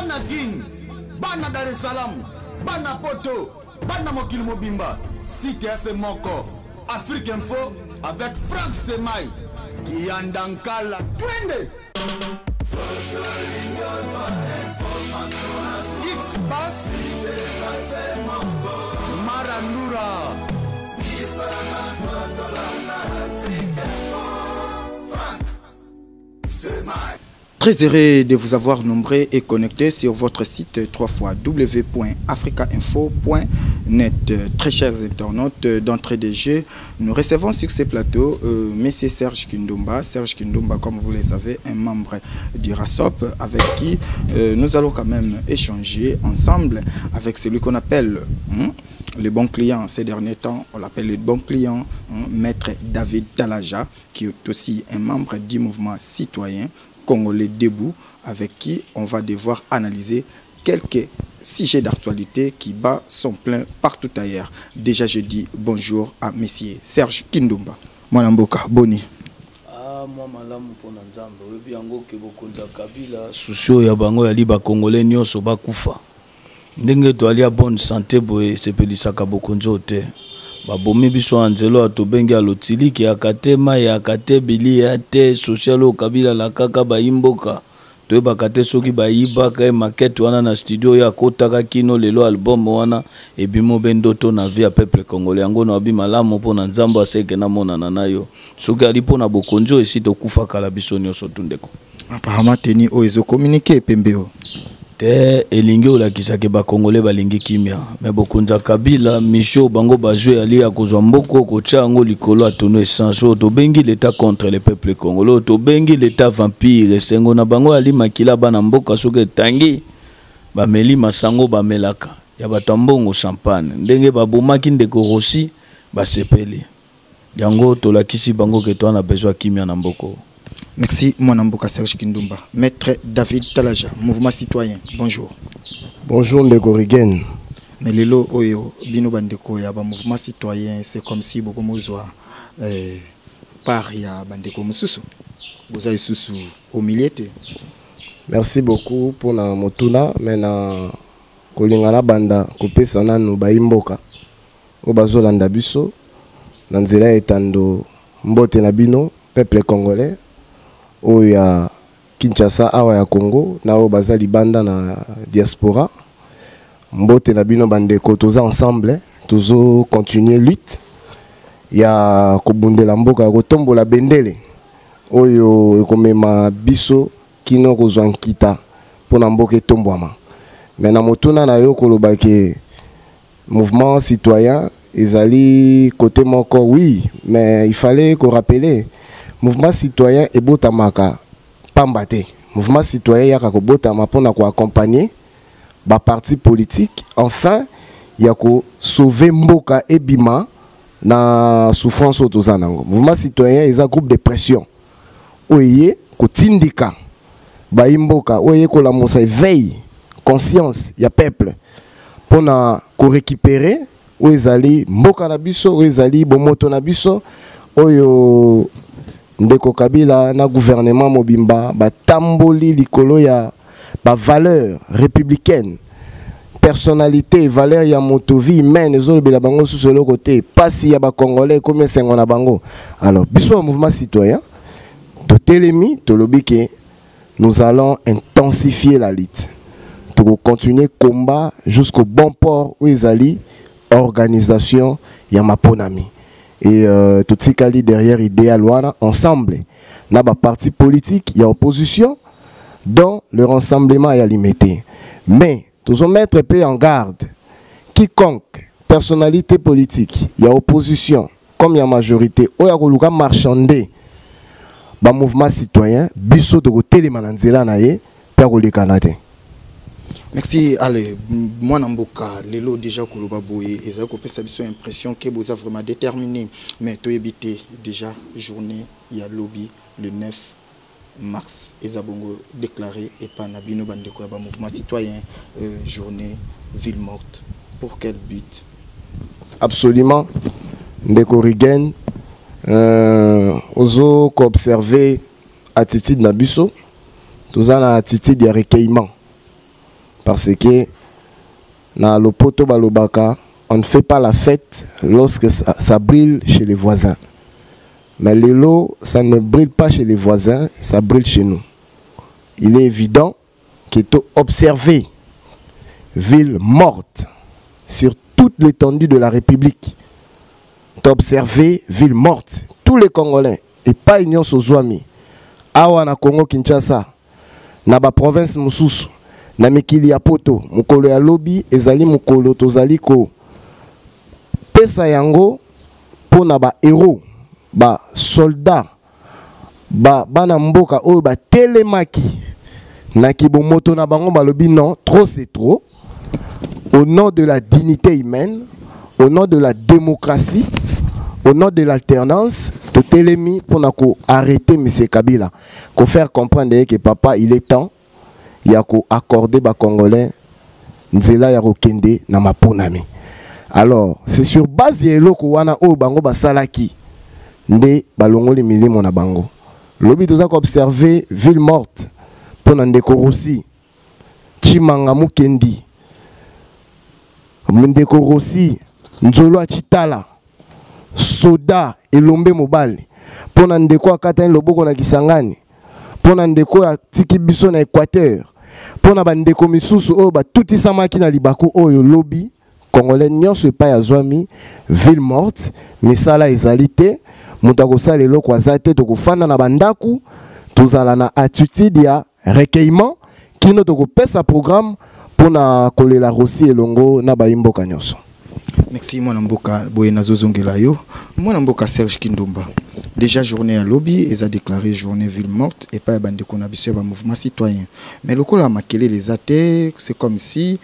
Bana Kin, bana Dar es Salaam, bana Poto, bana mokili mobimba, site ya se moko, Afrique Info avec Franck Stemay, Kiyanda Nkala, twende! X-Bass, Marandura. Très heureux de vous avoir nombreux et connectés sur votre site www.africainfo.net. Très chers internautes, d'entrée de jeu, nous recevons sur ce plateau M. Serge Kindomba. Serge Kindomba, comme vous le savez, un membre du RASOP avec qui nous allons quand même échanger ensemble avec celui qu'on appelle, le bon client. Ces derniers temps, on l'appelle le bon client, Maître David Talaja, qui est aussi un membre du mouvement citoyen Congolais Debout, avec qui on va devoir analyser quelques sujets d'actualité qui bat son plein partout ailleurs. Déjà, je dis bonjour à Monsieur Serge Kindomba. Mwana mboka, boni. Ah, moi, malamu pona Nzambe. Oyebi yango ke bokonzi ya Kabila, souci oyo ya bango yali ba Congolais nyonso bakufa. Ndenge toali ya bonne santé boye esepelisaka bokonzi oyo te. Babomi biso ya nzela oyo tobengi ya lotiliki, ya kate mai, ya kate bili, ya te social oyo Kabila alakaka bayimboka. Toyebaka te soki bayibaka ye maquette wana na studio oyo akotaka kino lelo album wana ebimi obe ndoto na vie ya peuple congolais. Yango na wabi malamu mpo na Nzambe aseke namonana na yo. Soki ali mpo na bokonzi oyo esi tokufa kala biso nyonso tu ndeko. Apparemment teni oyo ezo communiquer pembe oyo. Te elingi olakisa ke ba Congolais balingi kimia. Mais bokonzi ya Kabila mission bango bazwi ali ya kozwa mboko kotia yango likolo ya tono essence oyo tobengi l'État contre le peuple congolais, oyo tobengi l'État vampire. Esengo na bango ali makila bana mboka soki etangi bameli masango bamelaka ya bato ya mbongo champagne ndenge babomaki ndeko Rossi basepeli. Yango tolakisi bango ke toa na besoin kimia na mboko. Merci mwana mboka Serge Kindumba. Maître David Talaja, mouvement citoyen, bonjour. Bonjour ndeko Rigen. Mais lelo oyo bino bandeko ya ba mouvement citoyen, c'est comme si boko mozwa part ya bandeko mosusu. Boza lisusu au milieu te. Merci beaucoup pour na motuna, mais na kolinga na banda kopesa nanu bayimboka oyo bazolanda biso na nzela ya etando mbote na bino peuple congolais oyo ya Kinshasa awa ya Congo na oyo baza libanda na diaspora. Mbote na bino bandeko, toza ensemble, tozo continuer lutte ya kobundela mboka, ya kotombola bendele oyo ekomema biso kino kozwa nkita mpona mboka etombwama. Mais na motuna na yo koloba ke mouvement citoyen ezali côté moko, oui, mais il fallait ko rappeler mouvement citoyen ebotamaka pamba te. Mouvement citoyen yaka kobotama mpona ko accompagner ba parti politique, enfin ya ko sauver mboka ebima na souffrance oyo toza nango. Mouvement citoyen eza groupe de pression oyo eye kotindika bayi mboka, oyo eye kolamusa éveil conscience ya peuple mpona ko récupérer oyo ezali mboka na biso, oyo ezali bomoto na biso, oyo ndeko Kabila na gouvernement mobimba batamboli likolo ya ba valeur républicaine, personnalité, valeur ya moto, vie humaine ezolobela bango susu eloko te, pasi ya ba Congolais ekomi esengo na bango. Alors biso ya mouvement citoyen totelemi, tolobi ke nous allons intensifier la lutte, tokocontinuer combat jusqu'au bon port oyo ezali organisation ya maponami. Et totikali derrière idéal wana ensemble na ba parti politique ya opposition dont le rassemblement ya limité. Mais tozo mettre pe en garde quiconque personnalité politique ya opposition comme ya majorité oyo akoluka marchander ba mouvement citoyen, biso tokotelema na nzela na ye pe akolekana te. Merci. Allez, mwana mboka lelo déjà koloba boye ezali kopesa biso impression ke boza vraiment déterminé, mais toyebi te déjà journée ya lobi le 9 mars eza bongo déclaré epa na bino bandeko ya ba mouvement citoyen, journée ville morte, pour quel but? Absolument ndeko Rigen, ozo ko-observer attitude na biso, toza na attitude ya recueillement. Parce que na lopoto balobaka, on ne fait pas la fête lorsque ça brûle chez les voisins. Mais lelo, ça ne brûle pas chez les voisins, ça brûle chez nous. Il est évident que to observer ville morte sur toute l'étendue de la République. To observer ville morte, tous les Congolais et pas union sozwami. Awa na Congo Kinshasa, na ba province mosusu, na mikili ya poto, mokolo ya lobi ezali mokolo tozali ko pesa yango pona ba héros, ba soldats, ba bana mboka oyo ba telemaki na kibomoto na bango balobi non, trop c'est trop. Au nom de la dignité humaine, au nom de la démocratie, au nom de l'alternance, totelemi pour na ko arrêter monsieur Kabila, ko faire comprendre que papa il est temps ya ko accorder ba Congolais nzela ya kokende na maponami. Alors, c'est sur base ya eloko wana oyo bango basalaki nde balongoli milimo na bango. Lobi toza ko observer ville morte pona ndeko Rossi, Chimanga Mukendi, ndeko Rossi, Nzolo Achitala, Soda Elombe Mobali, pona ndeko akatani loboko na Kisangani, pona ndeko atiki biso na Équateur, pona ba ndeko misusu oyo batutisamaki na libaku oyo lobi Congolais nyonso epai azwami ville morte, misala ezali te, moto akosala eloko aza te, tokofanda na bandaku, tozala na attitude ya recueillement kino tokopesa programme mpona kolela Rossi elongo na bayimboka nyonso. Merci mwana mboka boye nazozongela yo. Mwana mboka Serge Kindomba, déjà journée ya lobi eza déclaré journée ville morte epai ya bandeko na biso ya ba mouvement citoyen. Mais lokola makelele eza te, c'est comme si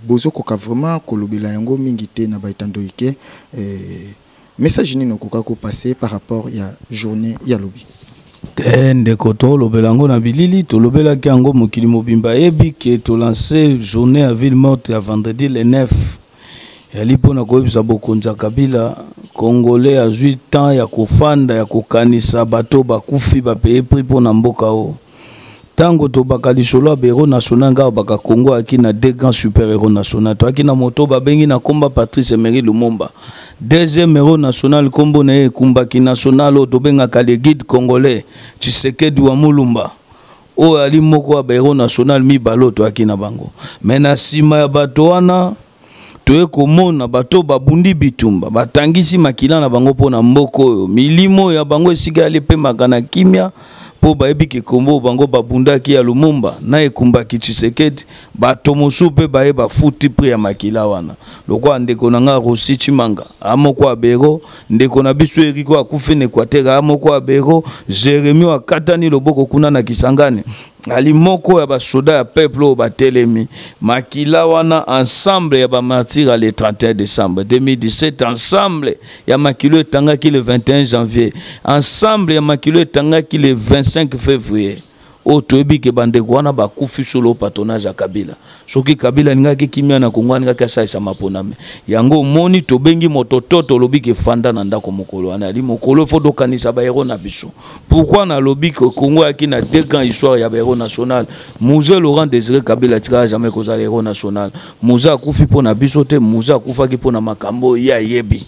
bozokoka vraiment kolobela yango mingi te na baetandoike. Message nini okoka kopasser par rapport ya journée ya lobi? Te ndeko, tolobela yango na bilili, tolobelaki yango mokili mobimba yebi ke tolance journée ya ville morte ya vendredi le 9 yali mpona koyebisa bokonzi ya Kabila. Congolais azwi temps ya kofanda ya kokanisa bato bakufi bapaye prix mpona mboka oyo. Ntango tobaka lisolo ya bahéros national, ngai baka Congo ayaki na deux grands super héros national. Toyaki na moto babengi na komba Patrice Emery Lumumba, deuxième héros national nkombo na ye ekumbaki national oyo tobengaka le guide congolais Tshisekedi wa Mulumba, oyo ali moko ya bahéros national mibale oyo toyaki na bango. Me na nsima ya bato wana, toye komona bato babundi bitumba, batangisi makila na bango mpo na mboka oyo. Milimo ya bango esika yali epemaka na kimia, mpo bayebi ke kombo bango babundaki ya Lumumba na ekumbaki Tshisekedi. Bato mosusu mpe baye bafuti prix ya makila wana, lokola ndeko na nga Rossi Chimanga amoko ya bero, ndeko na biso Eriko akufi na Équateur amoko ya bero, Jérémie akatani loboko kuna na Kisangani ali moko ya basoda ya peuple oyo batelemi makila wana. Ensemble ya bamartyrs le 31 décembre 2017, ensemble ya makilo etangaki le 21 janvier, ensemble ya makilo etangaki le 25 février, oyo toyebi ke bandeko wana bakufi solo patronage ya Kabila. Soki Kabila alingaki kimia na Kongo, alingaki asalisa maponami yango. Omoni, tobengi moto to tolobi ke fanda na ndako mokolo wana ali mokolo fo tokanisa bahéros na biso. Pourquoi nalobi ke Kongo ayaki na deux grands histoire ya bahéros national? Mzee Laurent Désiré Kabila atikala jamais kozala héros national. Mzee akufi mpo na biso te. Mzee akufaki mpo na makambo oyo ye ayebi,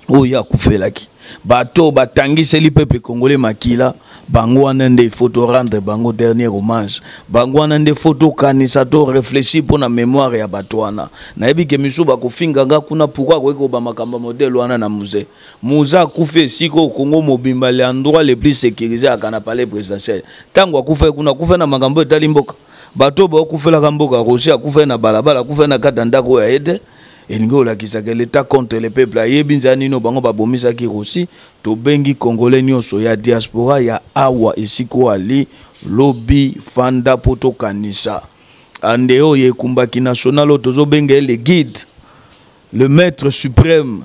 oyo ye akufelaki. Bato batangiseli peuple congolais makila, bango wana nde il faut to rendre bango dernier hommage. Bango wana nde faut tokanisa, to réfléchir mpo na mémoire ya bato wana. Nayebi ke misu bakofinga nga kuna, pourquoi akoki koba makambo modèle wana na mzee? Mzee akufi esika oyo Kongo mobimba, l'endroit le plus sécurisé aka na palais présidentiel. Ntango akufa kuna, akufa na makambo etali mboka. Bato baokufelaka mboka, Roger akufa na balabala, akufa na kati ya ndako oyo aye te. Elingi olakisaka l'État contre le peuple. Ayebi nzela nini bango babomisaki Rossy. Tobengi Congolais nyonso ya diaspora, ya awa esika oyo ali, lobi fanda mpo tokanisa ande oyo ekumbaki national oyo tozobenga ye le guide, le maître suprême.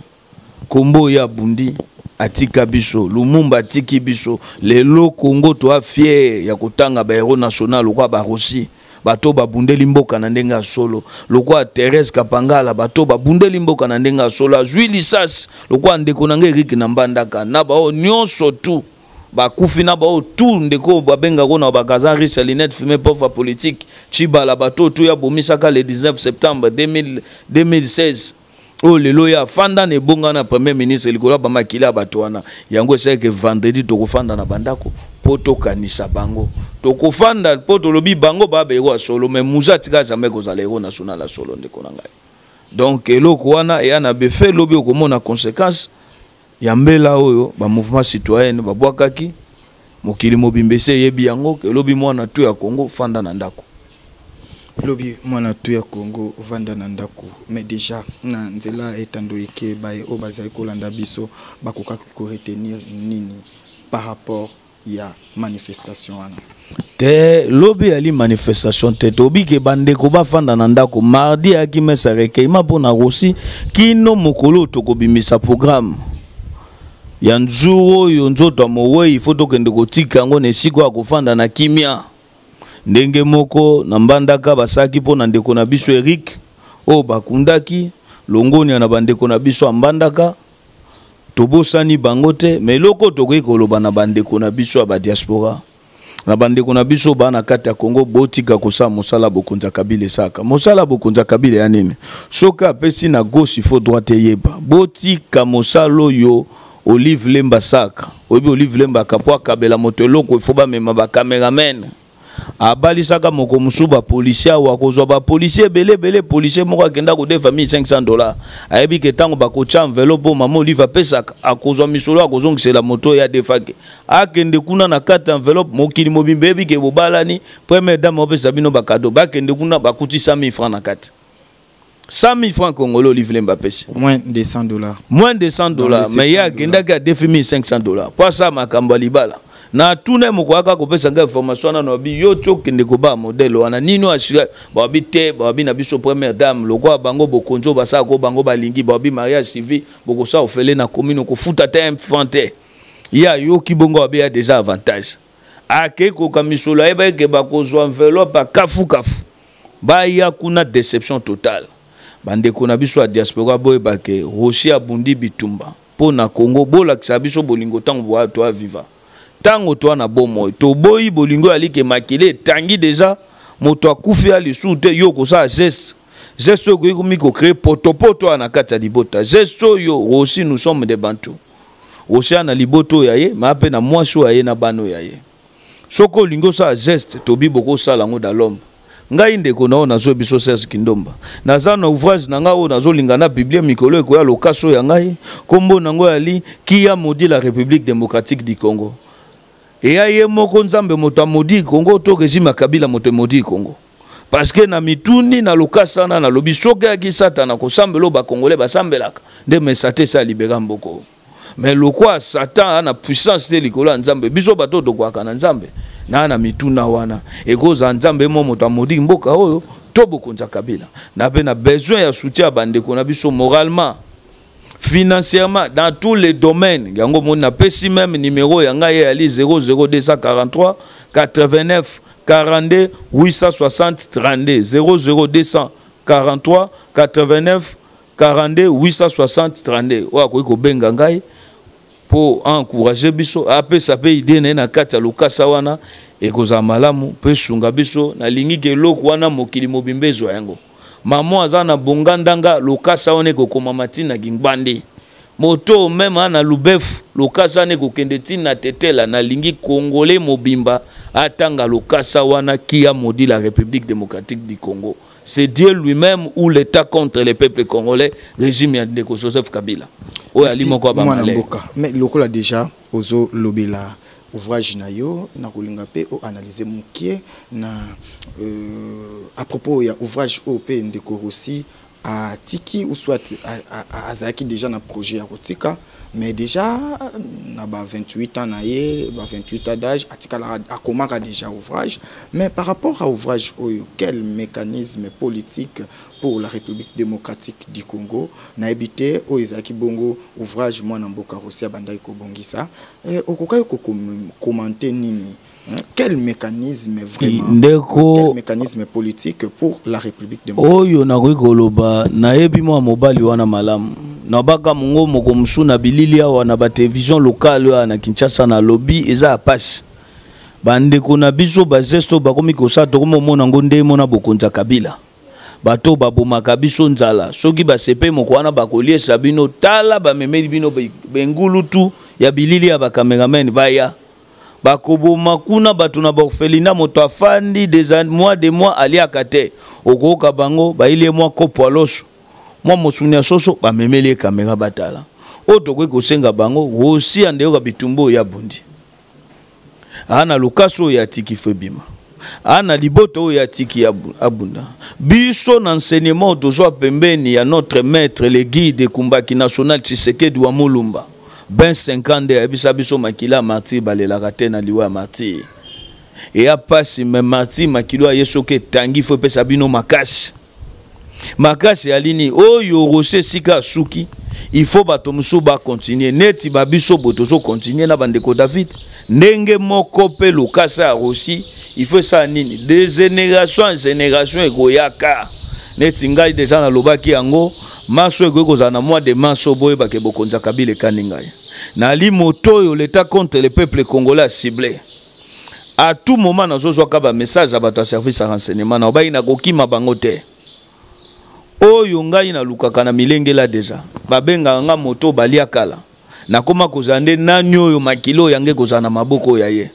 Kombo oyo abundi atika biso, Lumumba atiki biso. Lelo Congo toa fier ya kotanga bahéros national lokola baRossy, bato babundeli mboka na ndenge ya solo, lokola Thérèse Kapangala, bato babundeli mboka na ndenge ya solo, azwi lisasi, lokola ndeko na ngai Erik na Mbandaka na bao nyonso tu. Bakufi na bao tout ndeko babengako na bakaza riche lunette fumée pauvre politique Tshibala, bato tout ya bomisaka le 19 septembre 2000, 2016 oyo lelo ye afanda na ebonga na premier ministre likolo ya bamakili ya bato wana. Yango esalaki vendredi tokofanda na bandako mpo tokanisa bango. Tokofanda mpo tolobi bango baba héros ya solo, mais Mzee atika jamais kozala héros national ya solo, ndeko na ngai. Donc eloko wana eya na befe, lobi okomona conséquence ya mbela oyo bamouvement citoyenne babwakaki. Mokili mobimba esi eyebi yango. Elobi mwana tu ya Congo, fanda na ndako. Lobi mwana tu ya Congo, vanda na ndako. Mais déjà na nzela etando eke, baye oyo bazali kolanda biso bakokaki koretenir nini par rapport ya manifestation wana? Te, lobi yali manifestation te. Tobi ke bandeko bafanda na ndako. Mardi ayaki mesa recueillement mpo na Rossy. Kino mokolo tokobimisa programme ya nzuru oyo, nzoto ya mowei fo tokende kotika yango na esika ya kofanda na kimia. Ndenge moko na Mbandaka basalaki mpo na ndeko na biso Erik oyo bakundaki longonia na bandeko na biso ya Mbandaka. Tobosani bango te. Me eloko tokoki koloba na bandeko na biso ya badiaspora, na bandeko na biso baa na kati ya Congo, botika kosala mosala bokonzi ya Kabila. Esaka mosala bokonzi ya Kabila ya nini? Soki apesi na gauche, il faut droite eyeba. Botika mosala oyo Olive Lemba saka. Oyebi Olive Lemba po akabela moto eloko, ifo bamema bacameraman. Abalisaka moko mosusu bapolisier awa, kozwa bapolisier ebele ebele. Policier moko akenda kodefa 1500 dollars. Ayebi ke ntango bakotya enveloppe oyo mama Olive apesaka, akozwa misolo, akozongisela moto oyo adefaki. Akende kuna na kati enveloppe, mokili mobimba eyebi ke bobalani, première dame opesa bino bacadeau. Bakende kuna, bakuti 100 000 francs na kati, 100 000 francs congolais Olive Lemba apesi. Moins de 100 dollars. Moins de 100 dollars, mais ye akendaki adefi 1500 dollars po asala makambo ya libala. Na tuna moko aka kopesa ngai information wana, na babi yo ti okende kobaa modele wana nini oyo assuré. Babi te, babi na biso première dame lokola bango bokonzi oyo basalaka oyo bango balingi. Babi mariage civil bokosala ofele na commune, okofuta te un franc te. Ye ayoki bongo, babi ya déjà avantage. Akei koka misolo, ayebaki ke bakozwa enveloppe akafukafu. Baya kuna, déception totale. Bandeko na biso ya diaspora, boyeba ke Rossy abundi bitumba mpo na Congo. Bolakisa biso bolingo ntango boya toya viva, ntango toa na bomoi. Toboyi bolingo ya like makili etangi deja, moto akufi ya lisusu te. Yo okosala geste, geste oyo ekoki komi kocréer potopoto wana na kati ya libota. Geste oyo Rossy, nous sommes des Bantu. Rossy na libota oyo ya ye, maa mpe na mwasi oyo ya ye, na bana oyo ya ye. Soki olingi osala geste, tobi bokosala yango dans l'ombre. Ngai ndeko na oyo nazwa biso Serge Kindomba, naza na ouvrage na ngai oyo nazolinga na publier mikolo ekoya. Lokaso ya ngai, nkombo nango yali "Qui a maudit la République démocratique du Congo". Eya ye moko Nzambe moto amaudit Congo to régime ya Kabila moto emaudit Congo? Parce que na mituni na lokasa wana, nalobi soki ayaki Satana kosambela oyo bakongolais basambelaka nde, mais Satan esi alibéra mboka. Mais lokwa Satan aza na puissance te likolo ya Nzambe, biso bato tokwaka na Nzambe na mituna wana, ekozala Nzambe mo moto amaudit mboka oyo to bokonzi ya Kabila? Na mpe na besoin ya soutien ya bandeko na biso, moralement, financièrement, dans tous les domaines. Yango moni napesi même numéro ya ngai, eyali 00243 89 42 860 32, 00243 89 42 860 32. Oyo akoki kobenga ngai mpo encourage biso, apesa mpe idée na ye na kati ya lokasa wana, ekozala malamu mpe esunga biso. Nalingi ke eloko wana mokili mobimba ezwa yango. Mama aza na bongandanga, lokasa wana ekokomama ntina Kingbandi. Moto même ana Lubefu, lokasa wana ekokende ntina Tetela. Nalingi Congolais mobimba atanga lokasa wana: "Qui a maudit la République démocratique du Congo? C'est Dieu lui-même ou l'État contre le peuple congolais, régime ya ndeko Joseph Kabila?" Oyo ali moko ya mwana mboka. Mais lokola déjà ozolobela ouvrage na yo, nakolinga mpe oanalyse mokie na à propos ya ouvrage oyo mpe ndeko Rossy atiki, ou soit azalaki déjà na projet ya kotika, mais déjà na ba 28 ans na ye, ba 28 ans d'âge, atikalaka akomaka déjà ouvrage. Mais par rapport à ouvrage oyo, "Quel mécanisme politique pour la République démocratique du Congo", nayebi te oyo ezalaki bongo ouvrage mwana mboka Rossy abandaki kobongisa, okokaki kocommenter nini? Quel mécanisme vraiment? Ndeko, quel mécanisme politique pour la République démocratique? Oyo nakoki koloba, nayebi mwa mobali wana malamu. Nabaka mongo moko mosusu na bilili awa na batelevision locale oyo na Kinshasa, nalobi eza ya pasi. Bandeko na biso bageste oyo bakomi kosala, tokomi omona yango nde mona bokonzi ya Kabila. Bato babomaka biso nzala, soki basepe moko wana bakoliesa bino. Tala, bamemeli bino bengulutu ya bilili ya bacameraman, baya bakoboma kuna bato na baorphelinat. Moto afandi des mois, de mois, aliaka te. Okoyoka bango bayeli ye mwa kopo ya loso, mwa mosuni ya soso, bamemeli ye kamera batala. Oyo tokoki kosenga bango, Rossy andeyoka bitumba oyo ya bundi aa na lokaso oyo atiki fo ebima, aa na libota oyo atiki abunda. Biso na enseignement tozwa pembeni ya notre maître, le guide ekumbaki national Tshisekedi wa Mulumba 25 ans, nde ayebisa biso makila ya martyr balelaka te. Na liwa ya martyr eya pasi, me martyr makilo aye soki etangi, fo epesa bino makasi. Makasi ya nini? Oyo Rossy esika asuki, il faut bato mosusu bacontinue neti babiso boye tozocontinue na bandeko David ndenge moko mpe lokasa ya Rossy. Il faut esala nini? De génération en génération ekoyaka. Neti ngai deja nalobaki yango, maso ekoki kozala na mois de mars oyo, boyebake bokonzi ya Kabila ekani ngai. Nali moto oyo l'État contre le peuple congolais a ciblé. À tout moment nazozwaka bamessage ya bato ya service ya renseignement na obai, nakokima bango te. Oyo ngai nalukaka na milengela deja, babengaka nga moto balia kala. Nakóma kozala nde nani oyo makili oyo yange kozala na maboko oyo ya ye.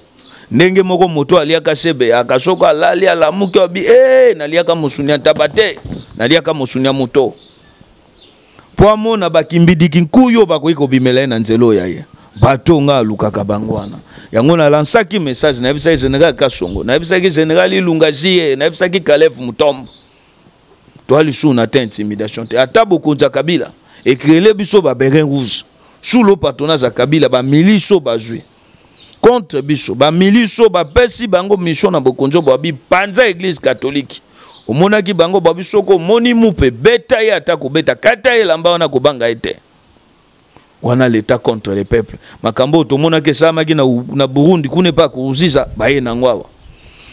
Ndenge moko moto aliaka sebe aka, soko alali alamuki, abi e naliaka mosuni ya ntaba te, naliaka mosuni ya moto, mpo amona bakimbidiki nkuyu oyo bakoki kobimela ye na nzela oyo ya ye. Bato nga alukaka bango wana. Yango nalansaki message, nayebisaki général Kasongo, nayebisaki général Ilunga Zie, nayebisaki Kalev Mutombo, toa lisusu na te intimidation te. Ata bokonzi ya Kabila ecréele biso babérets rouges sous le patronage ya Kabila, bamilice oyo bazwi contre biso, bamilice oyo bapesi bango mission na bokonzi oyo, babi panza église catholique. Omonaki bango, babi soki omoni mupe, beta ye, ata kobeta, kata ye elamba wana, kobanga ye te. Wana l'État contre le peuple. Makambo oyo tomonaki esalamaki na Burundi kuna epa Nkurunziza, baye nango awa.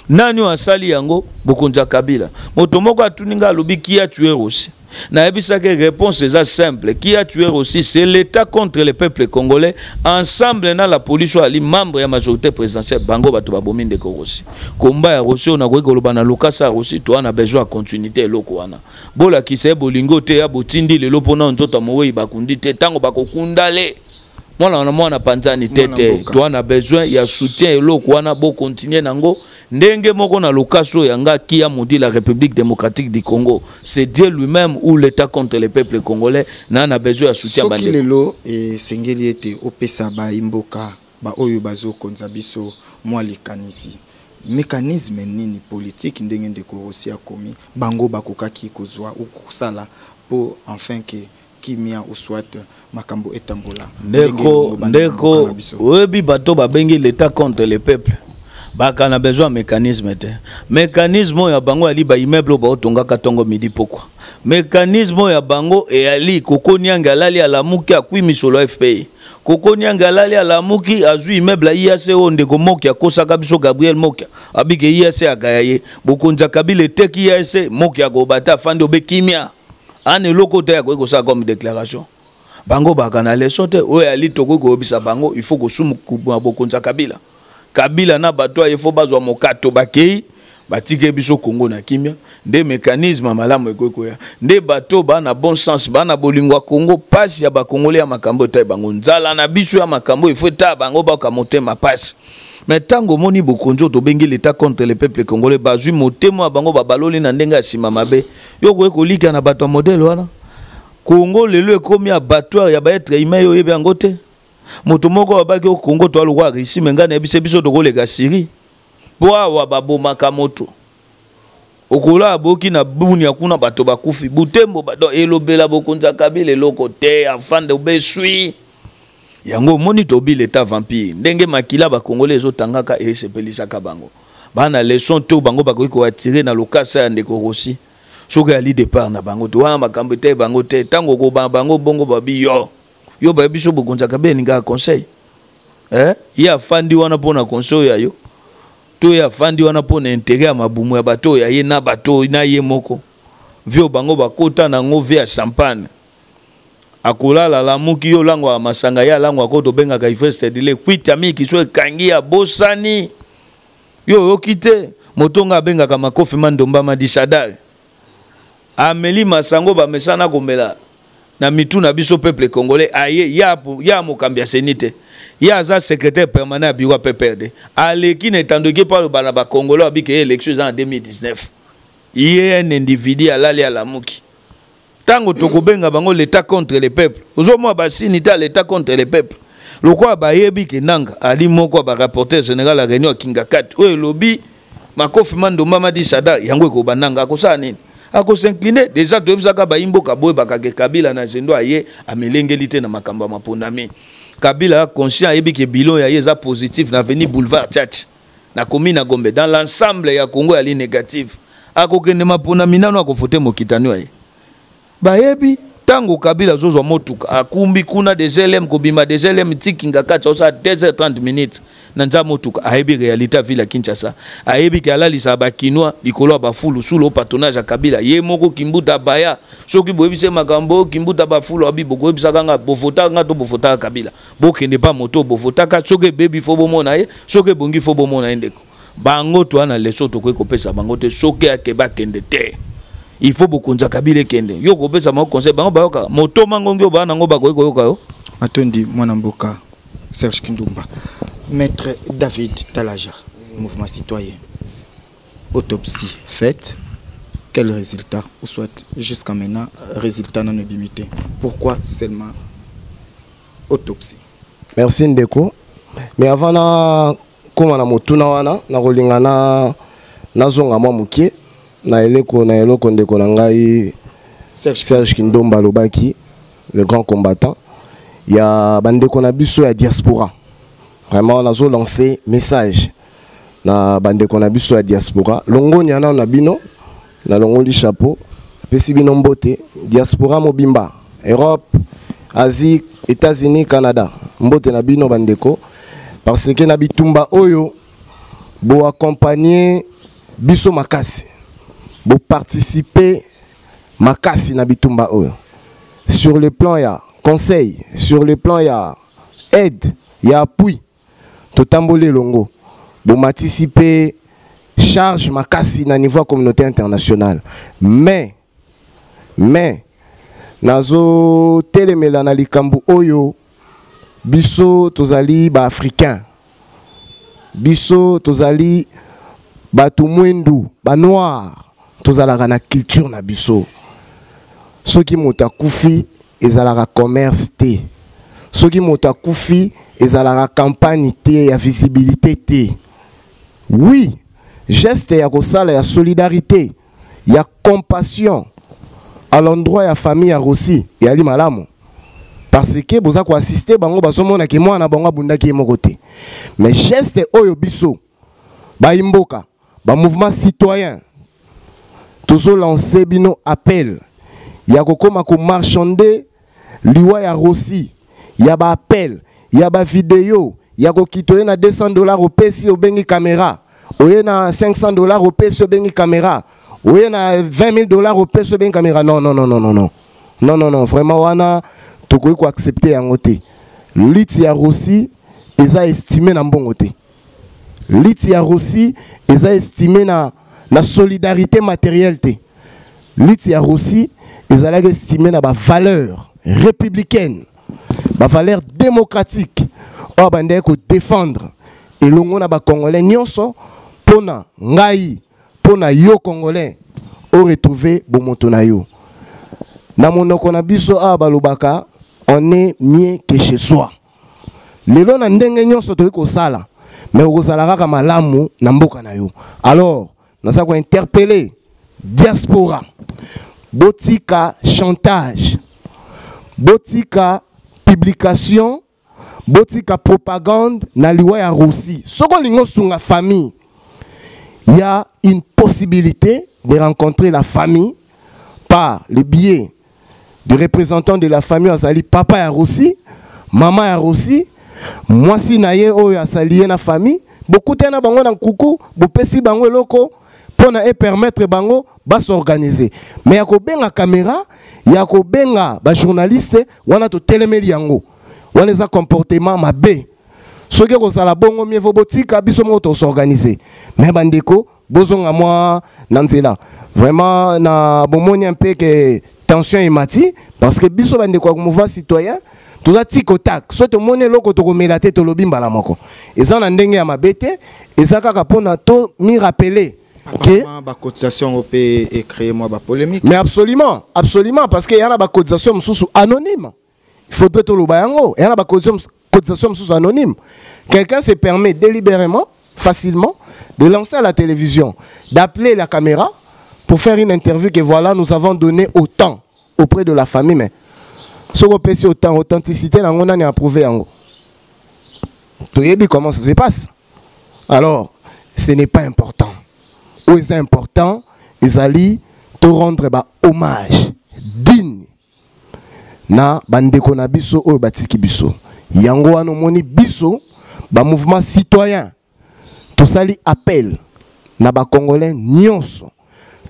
Nani oyo asali yango? Bokonzi ya Kabila. Moto moko atuni nga, alobi: "Qui a tué Rossy?" Nayebisaki, réponse eza simple: qui a tué Rossy, c'est l'État contre le peuple congolais ensemble na la police oyo ali membre ya majorité présidentielle. Bango bato babomi ndeko Rossy. Komba ya Rossy oyo nakoki koloba na lokasa ya Rossy, toa na besoin ya continuité. Eloko wana bolakisa ye bolingo te ya botindi lelo mpona nzoto ya mowei bakundi te. Ntango bakokunda le mwana na mwana panzani te te, toa na besoin ya soutien. Eloko wana bokontinue nango ndenge moko na lokaso oyo yanga. Qui a maudit la République démocratique du Congo, c'est Dieu lui-même ou l'État contre le peuple congolais. Na besoin ya soutien. Soki lelo esengeli ete opesa bayimboka baoyo bazokonza biso mwa likanisi, mécanisme nini politique ndenge ndeko Rossy akomi, bango bakokaki kozwa kosala mpo enfin ke kimia ou soit makambo etambola? Ndeko, ndeko, oyebi bato babengi l'État contre le peuple baka na besoin ya mécanisme te. Mécanisme oyo ya bango yali baimmeuble oyo baotongaka ntongo midi pokwa. Mécanisme oyo ya bango eyali kokoniange alali alamuki akwi misolo ya FPI, kokoniange alali alamuki azwi immeuble ya IAC oyo ndeko Moki akosaka biso, Gabriel Mokia, abike IAC akaya ye. Bokonzi ya Kabila eteki IAC, Moki akoba te, afandi obe kimia ana eloko te akoki kosala comme déclaration. Bango baka na leçon te. Oyo ali tokoki koyebisa bango, il faut kosumu bokonzi ya Kabila. Kabila na bato aye fo bazwa mokato, bakei batike biso Kongo na kimia. Nde mécanisme ya malamu ekoki koya nde bato baa na bon sens, baa na bolingo ya Kongo, mpasi ya bakongole ya makambo etai bango, nzala na biso ya makambo ifo etaya bango, baoka motema pasi. Me ntango omoni bokonzi oyo tobengi l'État contre le peuple congolais bazwi motema ya bango, babaloli na ndenge ya nsima mabe, yo koki kolika na bato ya modele wana. Kongo lelo ekomi abattoir ya baêtre humain, yo oyebi yango te. Moto moko babaki o Kongo to alokwa Russie, me ngai nayebisa biso tokoleka Syrie, mpo awa babomaka moto. Okola aboki na Bunia kuna, bato bakufi Butembo. Donc elobela bokonzi ya Kabila eloko te, afande obeswi yango. Omoni tobi l'État vampire, ndenge makila bakongole ezotangaka esepelisaka bango. Bana leçon to bango bakoki koattirer na lokasa ya ndeko Rossy, soki ali départ na bango te wana, makambo ete bango te. Ntango okobanga bango bongo, babi yo yo bayebi biso bokonzi ya Kabila elingaka conseil, eh? Ye afandi wana mpona conseil ya yo to ye afandi wana mpona intérêt ya mabumu ya bato oyo ya ye na bato na ye moko. Vie bango bakota nango, vie ya champagne. Akolala alamuki, yo olangwaka masanga, ye alangwaka oyo tobengaka ivresse dile kwita miki so ekangi, abosani yo oyoki te. Moto nga abengaka makofi mandomba madisadar ameli masango bamesana komela na mitu na biso peuple congolais. Aye ya, ya mokambi ya CENI te, ye aza secrétaire permanent ya bureau ya PPRD. Aleki na etando eke mpo aloba na bacongolais abike ye élection eza na 2019. Ye un individu alali alamuki. Ntango tokobenga bango l'état contre le peuple, ozomona basini te, l'état contre le peuple. Lokola bayebi ke Nanga ali moko ya barapporteur général ya réunion ya Kingakati oyo elobi makofi mandomba madisada, yango ekoba Nanga akosala nini? Akos'incline. Déjà toyebisaka bayimboka boyebaka ke Kabila na zendo aye amelengeli te na makambo ya mapondami. Kabila conscient, ayebi ke bilan ya ye eza positif na avenue Boulevard Tchatch na commune ya Gombe, dans l'ensemble ya Congo yali négative. Akokende maponami nano akofote mokitani ya ye. Bayebi ntango Kabila azozwa motuka, akumbi kuna DGLM, kobima DGLM ti Kingakati, osala 2h30 minutes na nza motuka. Ayebi réalité ya ville ya Kinshasa, ayebi ke alalisaka bakinois likolo ya bafulu sous le patronage ya Kabila. Ye moko Kimbuta baya, soki boyebisi makambo Kimbuta bafulu abi, bokoyebisaka nga bovotaka nga to bovotaka Kabila, bokende pa moto bovotaka. Soki ebebi fo bomona ye, soki ebongi fo bomona ye. Ndeko, bango toa na leso tokoki kopesa bango te. Soki ake bakende te, il faut bokonzi ya Kabila ekende. Yo kopesa bango conseil, bango bayokaka moto mangongi oyo baa nango, bakoki koyoka yo. Matondi, mwana mboka Serge Kindumba. Maître David Talaja, mouvement citoyen, autopsie faite, quel résultat? Ou soit jusqu'à maintenant résultat non ebimi te. Pourquoi seulement autopsie? Merci ndeko, mais avant na koma na motuna wana, nakolinga na nazonga mwa moke na eleko na eloko ndeko na ngai Serge, Serge Kindomba alobaki, le grand combattant ya bandeko na biso ya diaspora. Vraiment nazo lancer message na bandeko na biso ya diaspora. Longonia nano na bino, nalongoli chapeau, apesi bino mbote, diaspora mobimba, Europe, Asie, États-Unis, Canada, mbote na bino bandeko, parce que na bitumba oyo boaccompagne biso makasi, boparticipe makasi na bitumba oyo sur le plan ya conseil, sur le plan ya aide, ya appui. Totamboli elongo, bomatisi mpe charge makasi na niveau ya communauté internationale. Mais nazotelemela na likambo oyo: biso tozali baafricain, biso tozali bato mwindu, banoir, tozalaka na culture na biso. Soki moto akufi, ezalaka commerce te. Soki moto akufi, ezalaka campagne te ya visibilité te. Oui, geste ya kosala ya solidarité, ya compassion à l'endroit ya famille ya Rossi eyali malamu, parce que boza koassiste bango, bazomonaki mwana bango abundaki ye moko te. Mais geste oyo biso bayimboka, bamouvement citoyen, tozolance bino appel ya kokóma komarchande liwa ya Rossi, ya baappel, ya bavideo, ya kokita, oye na 200 $, opesi, obengi caméra, oye na 500 $, opesi, obengi caméra, oye na 20 000 $, opesi, obengi caméra. Non, non, non, non, non, non, non, non, non, vraiment wana tokoki koaccepte yango te. Lutte ya Rossi eza estime na mbongo te. Lutte ya Rossi eza estime na solidarité matérielle te. Lutte ya Rossi ezalaki estime na bavaleur républicaine, bavaleur démocratique oyo bandaki kodéfendre elongo na bacongolais nyonso. Mpo na ngai, mpo na yo congolais, oretrouve bomoto na yo. Na monoko na biso awa balobaka: on est mieux que chez soi. Lelo na ndenge nyonso tokoki kosala, mais okozala kaka malamu na mboka na yo. Alors naza kointerpele diaspora: botika chantage, botika publication, botika propagande na liwa ya Rossi. Soki olingi osunga famille, il y a une possibilité de rencontrer la famille par le biais du représentant de la famille. Azali papa ya Rossi, mama ya Rossi, mwasi na ye oyo asali ye na famille. Bokutana bango na nkuku, bopesi bango eloko. Mpona epermettre bango bas'organiser. Mais ya kobenga caméra, ya kobenga bajournaliste wana, totelemeli yango. Wana eza comportement mabe. Soki ekozala bongo, mieux vaut botika biso moko tos'organiser. Mais bandeko, bozonga mwa na nzela. Vraiment, na bomoni un peu que tension emati, parce que biso bandeko ya mouvement citoyen toza tic au tac. So tomoni eloko, tokomela te, tolobi mbala moko. Eza na ndenge ya mabe te, eza kaka mpona to mi rappeler que bacotisation yango mpe ecréer mwa bapolémique. Mais absolument, absolument, parce que ya na bacotisation mosusu anonyme. Il faudrait toloba yango. Ya na bacotisation mosusu anonyme. Quelqu'un se permet délibérément, facilement, de lancer à la télévision, d'appeler la caméra pour faire une interview que voilà, nous avons donné autant auprès de la famille. Mais soki opesi autant, authenticité nango, nani approuvé yango? Toyebi comment ça se passe. Alors ce n'est pas important. Oyo eza important ezali to rendre ba hommage digne na bandeko na biso oyo batiki biso. Yango wana omoni biso bamouvement citoyen tosali appel na bacongolais nyonso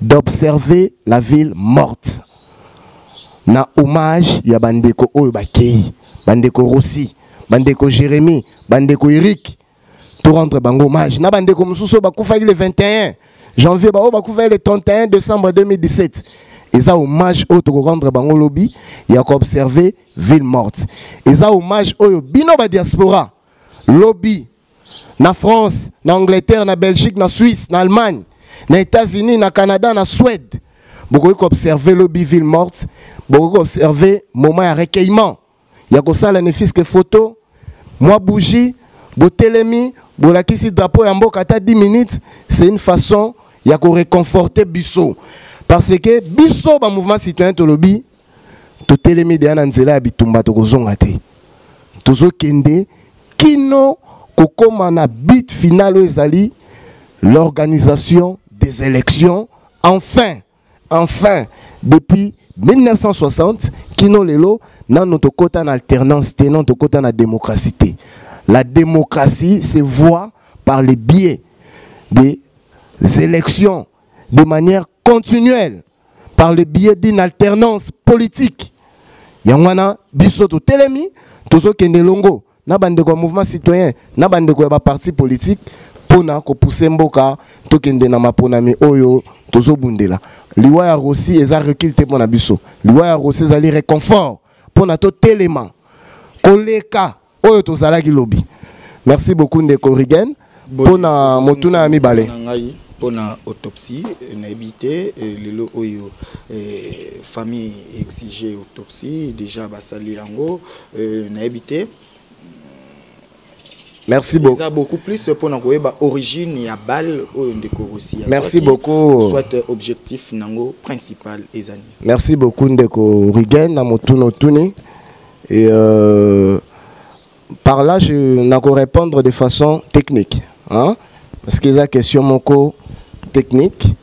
d'observer la ville morte na hommage ya bandeko oyo bakei, bandeko Rossi, bandeko Jérémie, bandeko Eric. To rendre bango hommage na bandeko mosusu oyo bakufaki le 21 janvier, baoyo bakufaki le 31 décembre 2017. Eza hommage oyo tokorendre bango lobi ya koobserve ville morte. Eza hommage oyo bino badiaspora lobi na France, na Angleterre, na Belgique, na Suisse, na Allemagne, na États-Unis, na Canada, na Suède, bokoki koobserve lobi ville morte. Bokoki koobserve moment ya recueillement, ya kosala ne fût-ce que photo, mwa bougie, botelemi, bolakisi drapeau ya mboka ata 10 minutes. C'est une façon ya koréconforter biso, parce que biso bamouvement citoyen tolobi, totelemi deya na nzela ya bitumba, tokozonga te. Tozokende kino kokóma na but final oyo ezali l'organisation des élections. Enfin, enfin, depuis 1960 kino lelo, nano tokɔta na alternance te, nano tokɔta na démocratie te. La démocratie se voit par le biais des élections de manière continuelle, par le biais d'une alternance politique. Yango wana biso totelemi, tozokende elongo na bandeko ya mouvement citoyen, na bandeko ya baparti politique, mpona kopuse mboka tokende na maponami oyo tozobundela. Liwa ya Rossi eza recul te mpona biso. Liwa ya Rossi ezali réconfort mpona totelema koleka oyo tozalaki lobi. Merci beaucoup, ndeko Rigen, mpona motuna ya mibale. Na ngai mpona autopsie, nayebi te lelo oyo famille exige autopsie, déjà basali yango, nayebi te. Merci beaucoup. Eza beaucoup plus mpona koyeba origine ya balle oyo ndeko Rossi. Merci beaucoup. Soit objectif nango principal ezani. Merci beaucoup, ndeko Rigen, na motuna otuni. Et par là, je nako répondre de façon technique, hein, parce que eza question moko technique.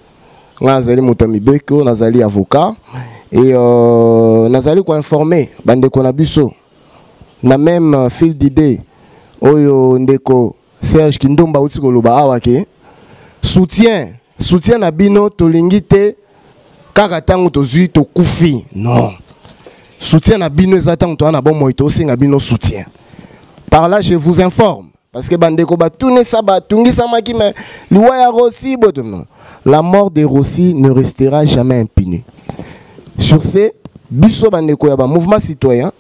Nga nazali moto ya mibeko, nazali avocat et nazali koinforme bandeko na biso na même fil d'idée oyo ndeko Serge Kindomba auti koloba awa ke soutien na bino tolingi te kaka ntango tozwi tokufi. Non, soutien na bino eza ntango toza na bomoi, tosenga bino soutien. Par là, je vous informe, parce que bandeko batunisa, batungisamaki, mais liwa ya Rossi boto, non, la mort de Rossi ne restera jamais impunie. Sur ce, biso bandeko ya bamouvement citoyen,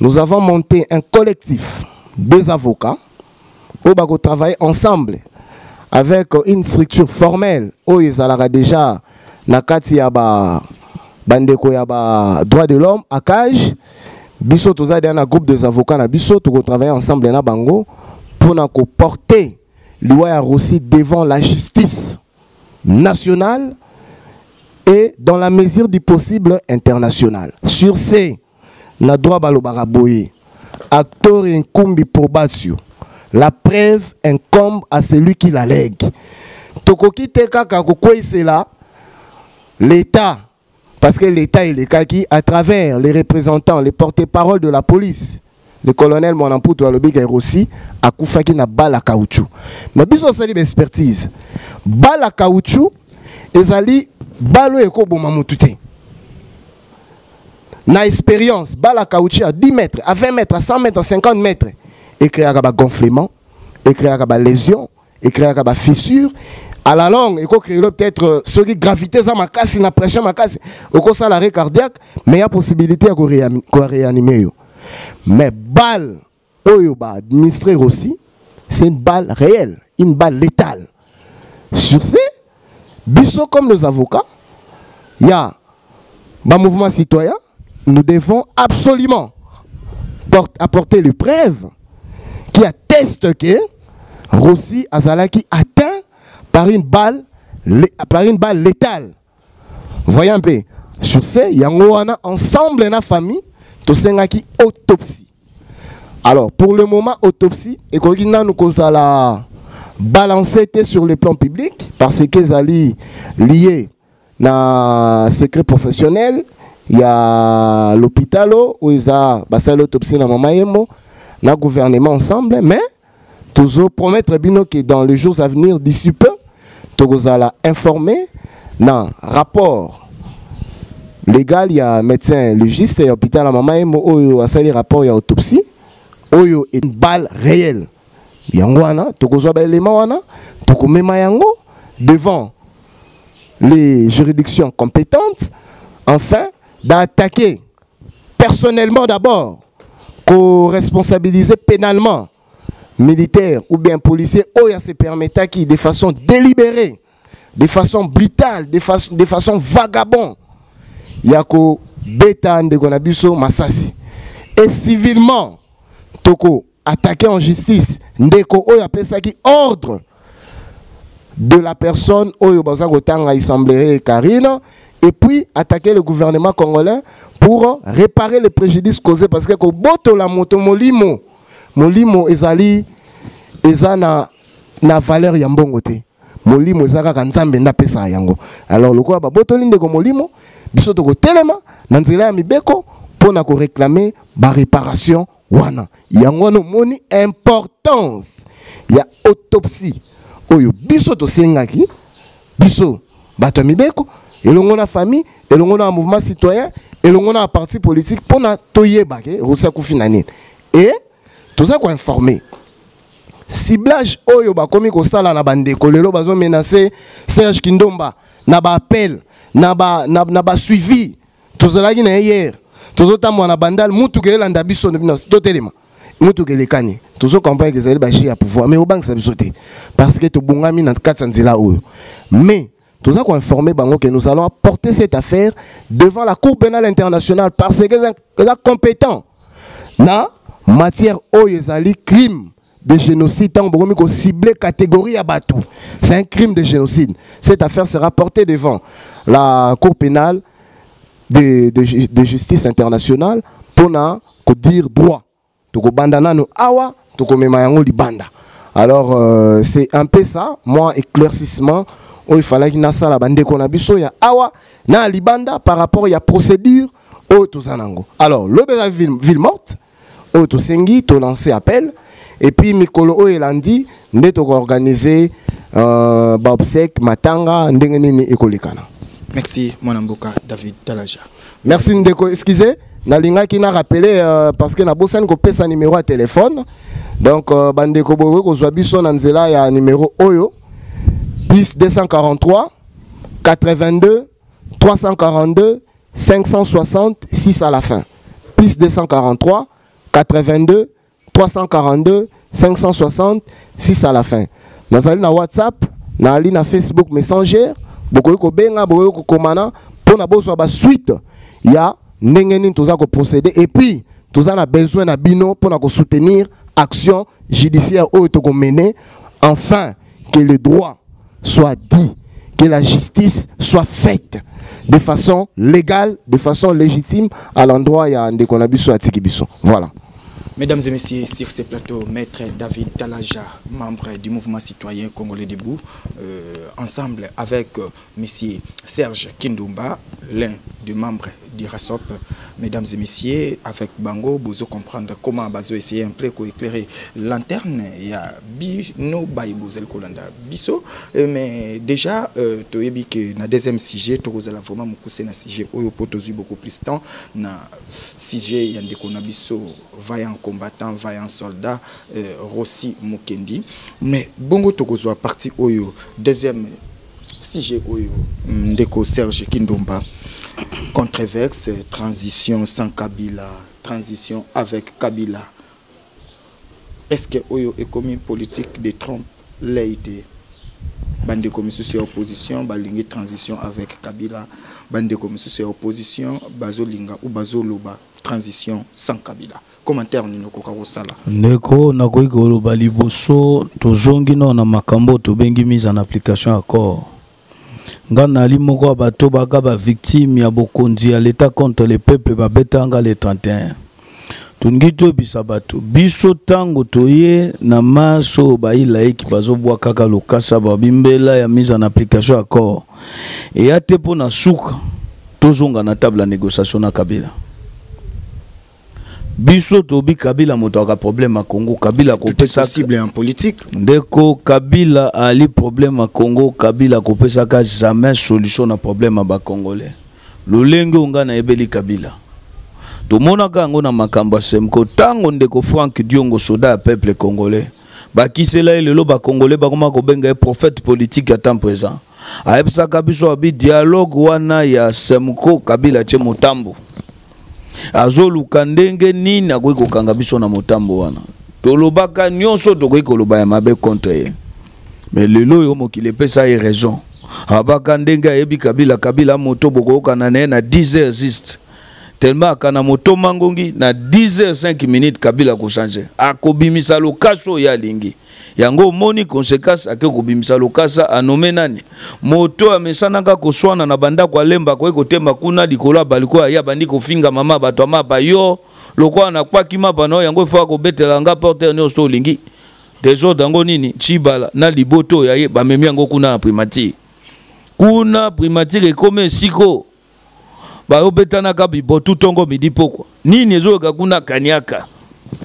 nous avons monté un collectif des avocats oyo bakotravailler ensemble avec une structure formelle oyo ezalaka déjà na kati ya ba bandeko ya ba droit de l'homme, ACAJ. Biso toza deja na groupe des avocats na biso, tokotravailler ensemble na bango mpona koporter liwa ya Rossi devant la justice nationale et, dans la mesure du possible, internationale. Sur ce, na droit balobaka boye: actori incumbit probatio, la preuve incombe à celui qui l'allègue. Tokoki te kaka kokweyisela l'État, parce que l'État elekaki à travers les représentants, les porte-parole de la police. Le colonel Mwana Mputu alobi ke Rossy akufaki na balle ya caoutchouc. Mais biso osali ba expertise. Balle ya caoutchouc ezali balle oyo ekoboma mutu te. Na expérience, balle ya caoutchouc à 10 mètres, à 20 mètres, à 100 mètres, à 50 mètres ecréaka ba gonflement, ecréaka ba lésions, ecréaka ba fissures. À la longue, eko créer peut-être euh, soki gravité za makasi na pression makasi, okosala arrêt cardiaque, mais il y a possibilité ya ko réanimer yo. Mais balle oyo ba administrer aussi, c'est une balle réelle, une balle létale. Sur ce, biso comme nos avocats, il y a ba mouvement citoyen, nous devons absolument apporter les preuves qui attestent que Rossy azalaki atteint par une balle par une balle létale. Voyez un peu. Sur ce, yango wana ensemble na famille tosengaki autopsie. Alors, pour le moment, autopsie ekoki nanu kozala balancé sur le plan public parce que ezali lié na secret professionnel ya l'hôpital oyo eza basali autopsie na mama Yemo na gouvernement ensemble, mais tozo promettre bino que dans les jours à venir, d'ici peu, tokozala informé na rapport légal ya médecin légiste ya hôpital ya mama Yemo oyo asali rapport ya autopsie oyo une balle réelle. Yango wana tokozwa ba élément wana, tokomema yango devant les juridictions compétentes enfin d'attaquer personnellement d'abord, ko-responsabiliser pénalement militaire ou bien policier oyo se permettant qui de façon délibérée, de façon brutale, de façon vagabond ya ko beta ndeko na biso masasi. Et civilement toko attaquer en justice ndeko oyo apesaki ordre de la personne oyo baza kotanga, il semblerait Karine, et puis attaquer le gouvernement congolais pour réparer les préjudices causés, parce que kobotola moto molimo, molimo ezali eza na valeur ya mbongo te. Molimo eza kaka Nzambe nde apesaka yango. Alors lokola babotoli ndeko molimo, biso tokotelema na nzela ya mibeko mpona koréclamer baréparation wana. Yango wana omoni importance ya autopsie oyo biso tosengaki, biso bato ya mibeko elongo na famille, elongo na mouvement citoyen, elongo na parti politique, mpona toyeba ke Rossy akufi na nini. E toza koinformer ciblage oyo bakomi kosala na bandeko lelo, bazomenacer Serge Kindomba na baappel na basuivi ba, na tozalaki na ye hier, tozotambola na Bandal, mutuka elanda biso, totelema, mutuka elekani. Tozocomprendre ezali bajeu ya pouvoir, mais obangisa biso te parce que tobongami na kati ya nzela oyo. Mais toza koinformer bango que nous allons apporter cette affaire devant la Cour pénale internationale parce que eza compétent na matière oyo ezali crime de génocide. Ntango bokomi kocibler catégorie ya bato, c'est un crime de génocide. Cette affaire sera portée devant la Cour pénale de justice internationale mpona kodire droit. Tokobanda nano awa, tokomema yango libanda. Alors c'est un peu ça moi éclaircissement oyo efalaki nasala bandeko na biso ya awa na libanda par rapport ya procédure oyo toza nango. Alors lobi eza ville morte oyo tosengi tolancer appel, et puis mikolo oyo elandi nde tokoorganiser baobsèques, matanga ndenge nini ekolekana. Merci mwana mboka David Talaja. Merci ndeko. Excusez, nalingaki na rappeler parce que nabosani kopesa numéro ya téléphone. Donc bandeko bokoki kozwa biso na nzela ya numéro oyo: plus 243 82 342 560 6 à la fin. Plus 243 82 342 560 6 à la fin. Nazali na WhatsApp, nazali na Facebook Messenger. Bokoki kobenga, bokoki kokomana mpona bozwa basuite ya ndenge nini toza koprocéder. Et puis toza na besoin na bino mpona kosoutenir action judiciaire oyo tokomene, enfin que le droit soit dit, que la justice soit faite de façon légale, de façon légitime à l'endroit ya ndeko na biso atiki biso. Voilà. Mesdames et messieurs, sur ce plateau, Maître David Talaja, membre du mouvement citoyen congolais debout, ensemble avec Monsieur Serge Kindumba, l'un des membres du RASOP. Mesdames et messieurs, avec Bango, vous comprendre comment bazo essayer un peu éclairer lanterne. Il y a bino baye bozel kolanda biso. Mais déjà, toyebi que na deuxième sujet, tokozala vraiment mokuse na sujet oyo po tozwi beaucoup plus temps na sujet ya ndeko na biso vaillant combattant, vaillant soldat, Rossi Mukendi. Mais bongo tokozwa partie oyo deuxième sujet oyo ndeko Serge Kindumba, controverse, transition sans Kabila, transition avec Kabila. Est-ce que oyo ekomi politique de trompe-l'œil te? Bandeko misusu ya opposition balingi transition avec Kabila, bandeko misusu ya opposition bazolinga ou bazoloba transition sans Kabila. Commentaire nini okoka kosala? Ndeko, nakoki koloba liboso tozongi no na makambo tobengi mise en application accord. Nga nali moko ya bato baka ba victime ya bokonzi ya l'État contre le peuple babetanga le 31. Tolingi toyebisa bato biso ntango toye na maso oyo bayilayeki bazobwa kaka lokasa babimbela ya mise en application accord eya te mpo na suka tozonga na table ya négociation na Kabila. Biso tobi Kabila moto aka problème ya Congo. Kabila Tout est kopesaka possible en politique. Ndeko, Kabila ali problème ya Congo. Kabila kopesaka jamais solution na problème ya ba Congolais. Lolenge oyo nga nayebeli Kabila, tomonaka yango na makambo ya Semco. Ntango ndeko Frank Diongo, soda ya peuple congolais, bakisela ye lelo ba Congolais bakoma kobenga ye prophète politique ya temps présent, ayebisaka biso abi dialogue wana ya Semco, Kabila tie motambo, azoluka ndenge nini akoki kokanga biso na motambo wana. Tolobaka nyonso tokoki koloba ya mabe contre ye, mais lelo oyo mokili epesa ye raison. Abaka ndenge ayebi Kabila, Kabila moto bokoyokana na ye na 10 heures juste, tellement akana moto mangongi na 10 heures 5 minutes Kabila kochange, akobimisa lokasa oyo alingi. Yango omoni conséquence, ake kobimisa lokasa, anome nani moto amesanaka koswana na bandako alemba, akoki kotema kuna likolo ya baliko, aya bandi kofinga mama bato ya mapa yo lokola nakwaki mapa na oyo yango efo akobetela nga porte nyonso to olingi désordre yango nini. Tshibala na liboto oyo aye bamemi yango kuna na primature. Kuna primature ekomi esiko bayobetanaka bibotu ntongo midi pokwa, nini ezoyoka kuna kaniaka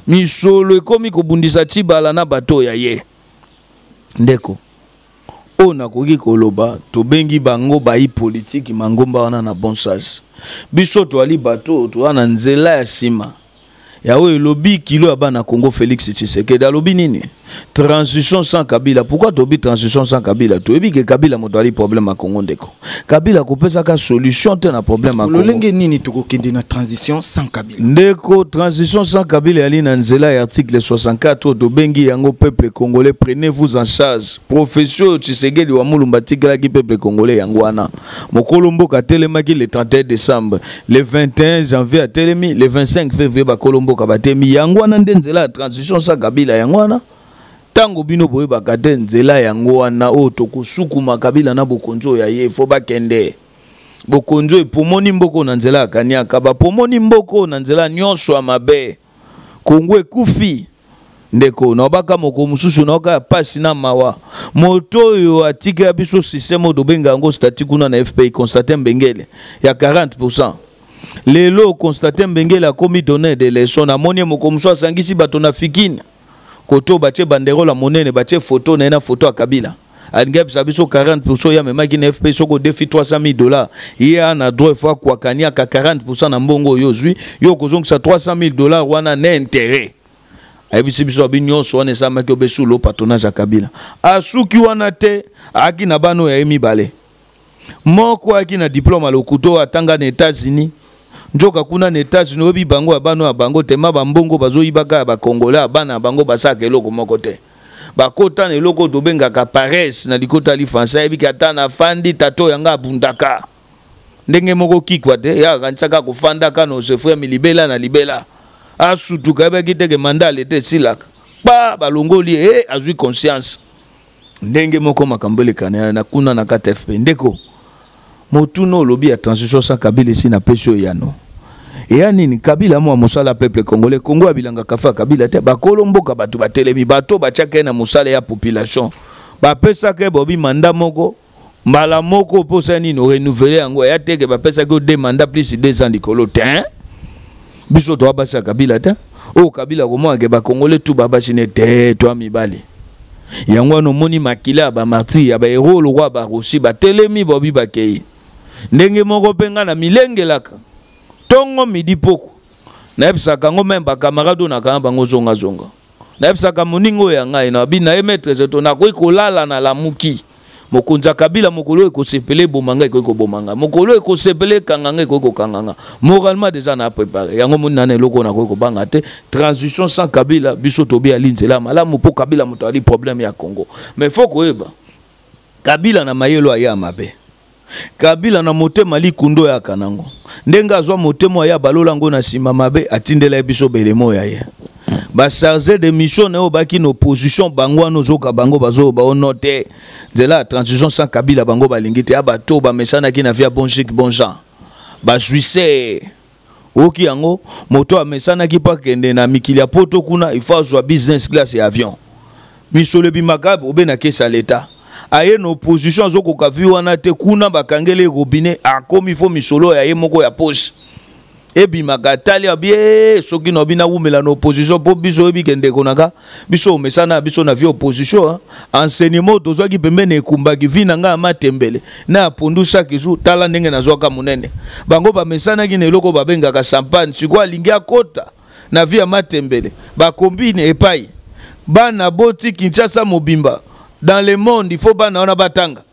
misolo ekomi kobundisa Tshibala na bato oyo aye. Ndeko, oyo nakoki koloba, tobengi bango bayi politiki mangomba wana na bon sens. Biso toali bato oyo toza na nzela ya nsima ya oyo elobi kilo ya bana Congo. Félix Tshisekedi alobi nini? Transition sans Kabila. Pourquoi tobi transition sans Kabila? Toyebi ke Kabila moto ali problème ya Congo. Ndeko, Kabila kopesaka solution te na problème ya Congo. Lolenge nini tokokende na transition sans Kabila? Ndeko, transition sans Kabila eyali na nzela ya article 64 oyo tobengi yango peuple congolais, prenez-vous en charge. Profession oyo Tshisekedi wa Mulumba atikelaki peuple congolais yango wana. Mokolo mboka atelemaki le 31 décembre, le 21 janvier atelemi, le 25 février bakolo mboka batemi. Yango wana nde nzela ya transition sans Kabila. Yango wana ntango bino boyebaka te nzela yango wana oyo tokosukuma Kabila na bokonzi oyo ya ye fo bakende. Bokonzi oyo epomoni mboko na nzela ya kaniaka, bapomoni mboko na nzela nyonso ya mabe. Kongo ekufi. Ndeko, naobaka moko mosusu naoka ya pasi na mawa. Moto oyo atikela biso système oyo tobenga yango statut kuna na FPI, Constantin Mbengele ya 40%, lelo Constantin Mbengele akomi donneur de leçon. Namoni ye moko mosusu asangisi bato na Fikine koto, batie banderole ya monene, batie photo na ye na photo ya Kabila. Alingi ayebisa biso 40% oyo amemaki na FP, soki odefi 300 000 $, ye ana droit fo akwakaniaka 40% na mbongo oyo ozwi yo, okozongisa 300 000 $ wana na intérêt. Ayebisi biso abi nyonso wana esalamaki obe sous le patronage ya Kabila. Asuki wana te, ayaki na bana oyo aye mibale. Moko ayaki na diplôme ya lokuta oyo atanga na États-Unis. Nzoka kuna na États-Unis, oyebi bango ya bana ya bango tema bambongo bazoyibaka ya Bacongolais, ya bana ya bango basalaka eloko moko te. Bakota na eloko oyo tobengaka paresse na likota ya lifansa. Ayebiki ata nafandi, tata oyo yanga abundaka ndenge moko kikwa te, ye akanisaka kofandaka na osefremi libela na libela. Asutuka, ayebaki teke mandat leta esilaka pa balongoli ye, azwi conscience ndenge moko makambo elekana na kuna na kati FP. Ndeko, motuna olobi ya transition sans Kabila, esi napesi oyo yano. Eya nini? Kabila mwa mosala peuple congolais. Congo ya bilanga kafe ya Kabila te. Bakolo mboka bato batelemi, bato batiaka ye na mosala ya population, bapesaka ye bobi mandat moko mbala moko mpo osala nini? Orenouveler yango. Eya teke bapesaki yo deux mandat plus 2 ans likolo te. Biso toa basi ya Kabila te. Oyo Kabila komonake bacongolais tu babasi ne te, toa mibali. Yango wana omoni makila ya bamartyrs, ya bahéros lokwa barosi batelemi, bobi bakei ndenge moko. Mpe ngai na milengelaka ntongo, midi, poko. Nayebisaka yango même bacamarade oyo nakanga bango zongazonga. Nayebisaka moninga oyo ya ngai na abi na ye, maître Zeto, nakoki kolala na lamuki, mokonzi ya Kabila mokolo oyo ekosepela eboma ngai, ekoki koboma ngai. Mokolo oyo ekosepela ekanga ngai, ekoki kokanga ngai. Moralement déjà na préparé yango. Moni nana eloko oyo nakoki kobanga te. Transition sans Kabila, biso tobi ali nzela malamu, mpo Kabila moto ali problème ya Congo. Mais faut koyeba, Kabila na mayelo aya mabe, Kabila na motema likundo oyaka nango. Ndenge azwa motema ya balola yango na nsima mabe, atindela ye biso belemo ya ye bachargé de mission na ye oyo baki na opposition. Bango wana ozoka bango bazoyoba ono te nzela ya transition sans Kabila. Bango balingi te ya bato bamesanaki na vie ya bon chic bon genre, bajouisseur. Oyoki yango, moto amesanaki mpo akende na mikili ya poto kuna, il faut azwa business class ya avion, misolo ebimaka obe na kesi ya leta. Aye na opposition, azokoka vie wana te. Kuna bakangeli robinet, akomi fo misolo ya ye moko ya poche ebimaka. Atali abi e, soki na bino awumela na opposition, mpo biso oyebi ke ndeko na nga, biso omesana na biso na vie opposition. Enseignement tozwaki pembeni ekumbaki vie na ngai ya matembele na ya pondu chaque jour. Tala ndenge nazwaka monene. Bango bamesanaki na eloko babengaka champagne. Sikoyo alingi akota na vie ya matembele, bakombine epai bana boti Kinshasa mobimba, dans le monde, il faut bana wana batanga.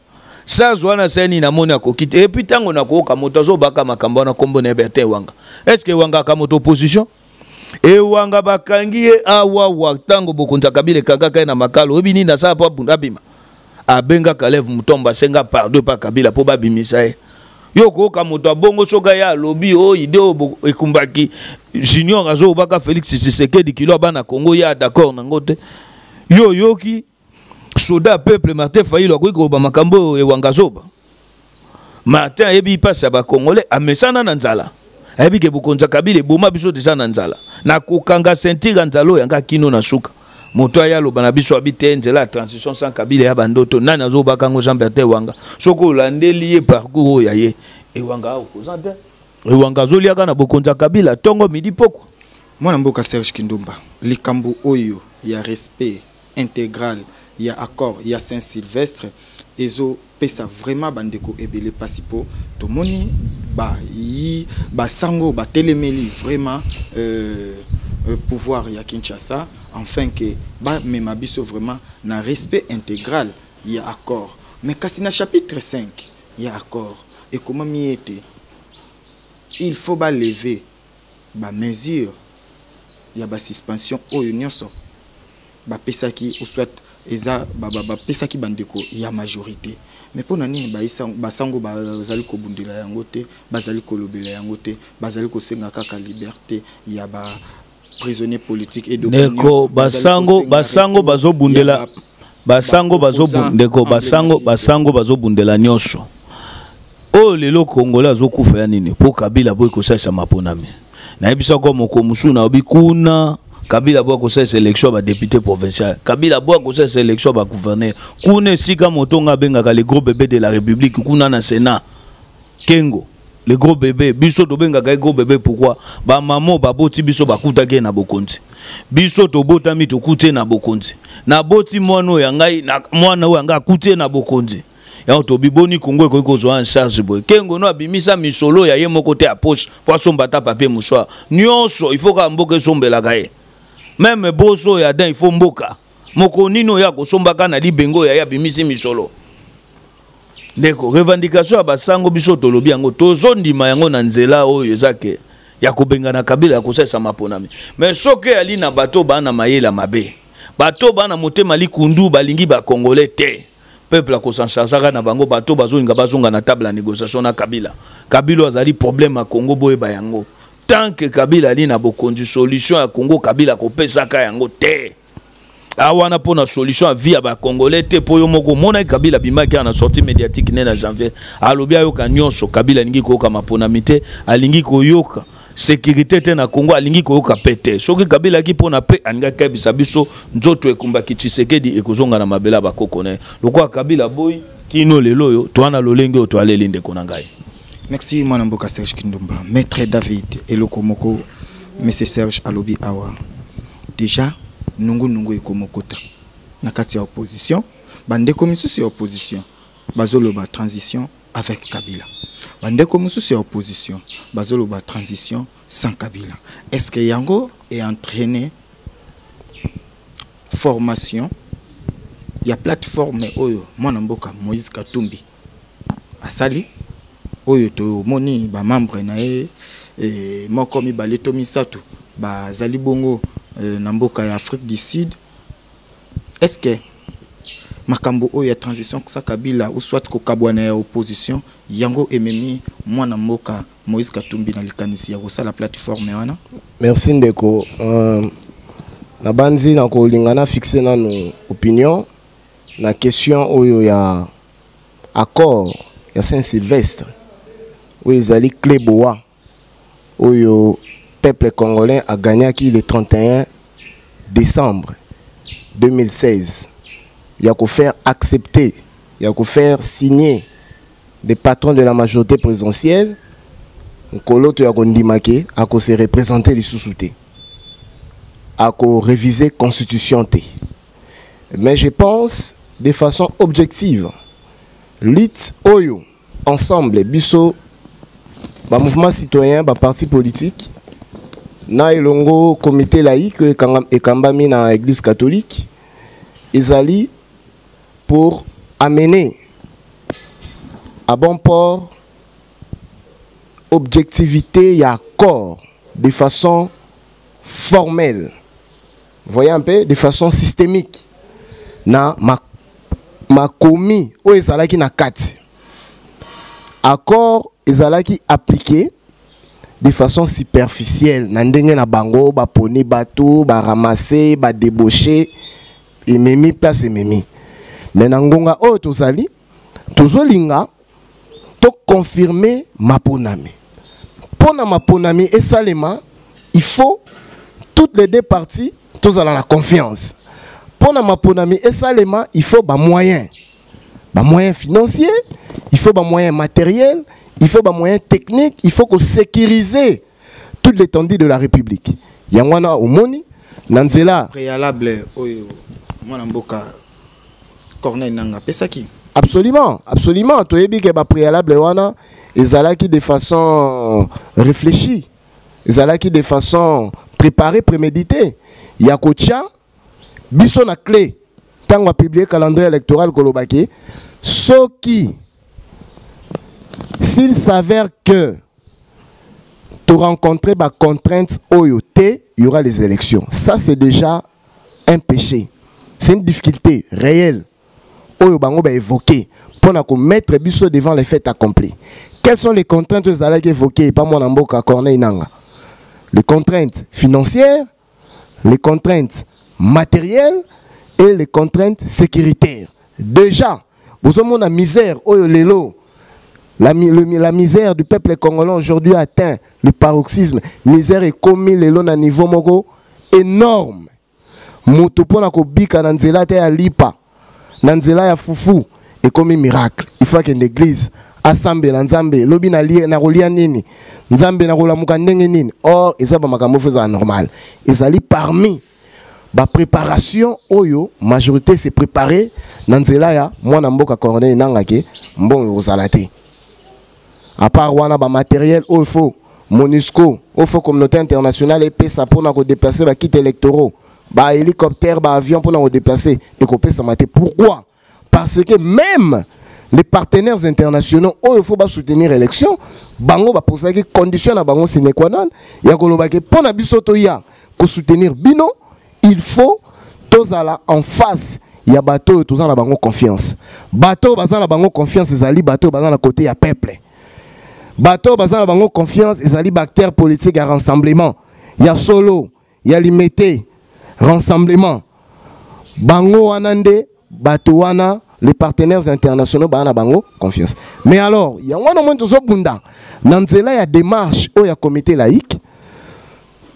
Saz wana sani namoni akoki te. Et puis ntango nakoyoka moto azobaka makambo wana, nkombo na ye Bertin Ewanga. Est ce que ewangaka moto opposition? Ewanga bakangi ye awawa ntango bokonzi ya Kabila ekangaka ye na makalo. Oyebi nini asala mpo abima? Abenga Kalev Mutombo, asenga pardon epa Kabila mpo babimisa ye. Yo koyoka moto abongo, soki aye alobi o idée oyo ekumbaki Junior azobaka Félix Tshisekedi kilo ya bana Congo, ye d'accord nango te. Yo oyoki soda peuple Martin Fayulu akoki koloba makambo oyo Ewanga azoba? Martin ayebi mpasi ya bacongolais, amesana na nzala, ayebi ke bokonzi ya Kabila eboma biso deja na nzala. Nakokanga ceinture ya nzala oyo yanga kino na suka. Moto aya aloba na biso abi te nzela ya transition sans Kabila ya bandoto. Nani azobaka yango? Jean Bertin Ewanga. Soki olandeli ye parcours oyo ya ye Ewanga, opposant te. Ewanga azoliaka na bokonzi ya Kabila ntongo, midi, pokwa. Mwana mboka Serge Kindumba, likambo oyo ya respect intégral ya accord ya Saint-Sylvestre ezopesa vraiment bandeko ebele mpasi, mpo tomoni bayi basango batelemeli vraiment pouvoir ya Kinshasa, enfin ke bamema biso vraiment na respect intégral ya accord. Mais kasi na chapitre 5 ya accord ekomami ete il faut balever bamesure ya basuspension oyo nyonso bapesaki, ou soit eza bapesaki bandeko ya majorité. Mais mpo na nini basango bazali kobundela yango te, bazali kolobela yango te, bazali kosenga kaka liberté ya ba prisonnier politique et Ndeko, basango bazobundela, basango ndeko, basango bazobundela nyonso oyo. Lelo Congolais azokufa ya nini? Mpo Kabila boyi kosalisa maponami. Nayebisako moko mosusu, nayobi kuna Kabila boya kosalisa élection ya badéputé provincial, Kabila boya kosalisa élection ya bagouverneur. Kuna esika moto nga abengaka le gros bébé de la République, kuna na Sénat, Kengo, le gros bébé. Biso tobengaka ye gros bébé pourquoi? Bamamo baboti biso bakutaki ye na bokonzi, biso tobotami tokuti ye na bokonzi. Naboti mwana oyo ya ngai, mwana oyo ya ngai akuti ye na bokonzi. Yango tobi boni Kongo ekoki kozwa en charge boye? Kengo no abimisa misolo ya ye moko te ya poche mpo asomba ata papier mouchoir. Nyonso il faut kaka mboka esombelaka ye. Même boso oyo Adam, il faut mboka moko nini oyo akosombaka na libengo oyo aye abimisi misolo. Ndeko, revendication ya basango, biso tolobi yango, tozondima yango na nzela oyo eza ke ya kobengana Kabila, ya kosalisa maponami. Mais soki eyali na bato baa na mayele mabe, bato baa na motema likundu, balingi bacongolais te, peuple akosanchargeaka na bango. Bato bazolinga bazonga na table ya négociation na Kabila. Kabila azali problème ya Congo, boyeba yango. Tant que Kabila ali na bokonzi, solution ya Congo Kabila akopesaka yango te. Awana mpo na solution ya vie ya bacongolais te. Mpo yo moko omonaki Kabila abimaki awa na sortie médiatique ne na janvier, alobi ayoka nyonso. Kabila alingi koyoka maponami te, alingi koyoka. Sécurité te na Congo, alingi koyoka pe te. Soki Kabila aki mpona pe alingaki kayebisa biso nzoto ekumbaki Tshisekedi ekozonga na mabele ya bakoko na ye. Lokola Kabila boyi kino lelo oyo toa na lolenge oyo toaleli ndeko na ngai. Merci mwana mboka Serge Kindumba. Maître David eloko moko Monsieur Serge alobi awa déjà nungu nungu ekomokota na kati ya opposition, bandeko misusu ya opposition bazoloba transition avec Kabila, bandeko mosusu ya opposition bazoloba transition sans Kabila. Est-ce que yango est entraîné formation ya plateforme oyo mwana mboka Moïse Katumbi asali, oyo tomoni ba membre na ye moko mibale to misato bazali bongo na mboka ya Afrique du Sud? Est-ce que makambo oyo ya transition sa Kabila ou soit kokabwana ya opposition yango ememi mwana mboka Moïse Katumbi na likanisi ya kosala plateforme wana? Merci ndeko. Nabandi na kolinga na fixer nanu opinion na question oyo ya accord ya Saint-Sylvestre oyo ezali clé boa oyo peuple congolais a gagnaki le 31 décembre 2016 ya ko faire accepter, ya ko faire signer des patrons de la majorité présidentielle nkoloto ya kondimake ako se représenter lisusu te, ako réviser constitution te. Mais je pense de façon objective lutte oyo ensemble biso ba mouvement citoyen, ba parti politique na elongo comité laïque ekambami na église catholique ezali pour amener à bon port objectivité et accord de façon formelle, voyez un peu, de façon systémique na makomi oyo ezalaki na kati accord ezalaki appliqué de façon superficielle na ndenge na bango baponi bato baramasse badébauché ememi place ememi. Mais na ngonga oyo tozali tozolinga to confirmer maponami. Pona maponami esalema, il faut toutes les deux parties tozala la confiance. Pona maponami esalema, il faut ba moyens, ba moyens financiers, il faut ba moyens matériels, il faut ba moyens techniques, il faut qu'on sécuriser toute l'étendue de la République. Yango wana omoni na nzela préalable oyo mwana mboka Corneille Nangaa pesaki. Absolument, absolument. Toyebi ke ba préalable wana ezalaki de façon réfléchie, ezalaki de façon préparée, préméditée. Ya kotia biso na clé ntango apublier calendrier électoral kolobaki soki s'il s'avère que tu rencontrer ba contrainte oyo te, il y aura les élections. Ça c'est déjà un péché, c'est une difficulté réelle oyo bango ba évoqué pour na mettre biso devant les faits accomplis. Quelles sont les contraintes oyo ezalaki évoquées par mwana mboka Corneille Nangaa? Les contraintes financières, les contraintes matérielles et les contraintes sécuritaires. Déjà, bozomona misère oyo lelo, la misère du peuple congolais aujourd'hui atteint le paroxysme. Misère est commis lelo na niveau moko énorme. Moto pona kobika na nzela te ya lipa, na nzela ya fufu, ekomi miracle. Il faut que l'église asambela nzambe lobi na lie na kolia nini, nzambe na kolamuka ndenge nini. Or eza ba makambo fo eza normal. Ezali parmi ba préparation oyo majorité s'est préparée na nzela ya mwana mboka Corneille Nangaa ke mbongo ekozala te. À part wana ba matériel oyo faut MONUSCO, oyo faut communauté internationale epesa mpona kodéplacer ba kits électoraux, ba hélicoptère, ba avion mpona kodéplacer, ekopesama te. Pourquoi? Parce que même les partenaires internationaux oyo faut ba soutenir élection, bango baposaki condition na bango sine qua non ya koloba ke mpona biso toya kosoutenir bino, il faut tozala en face ya bato oyo toza na bango confiance. Bato oyo baza na bango confiance ezali bato oyo baza na côté ya peuple. Bato oyo baza na bango confiance ezali baacteur politique ya rassemblement ya solo ya limete rassemblement. Bango wana nde bato wana les partenaires internationaux baa na bango confiance. Mais alors yango wana omoni tozobunda na nzela ya démarche oyo ya comité laïque.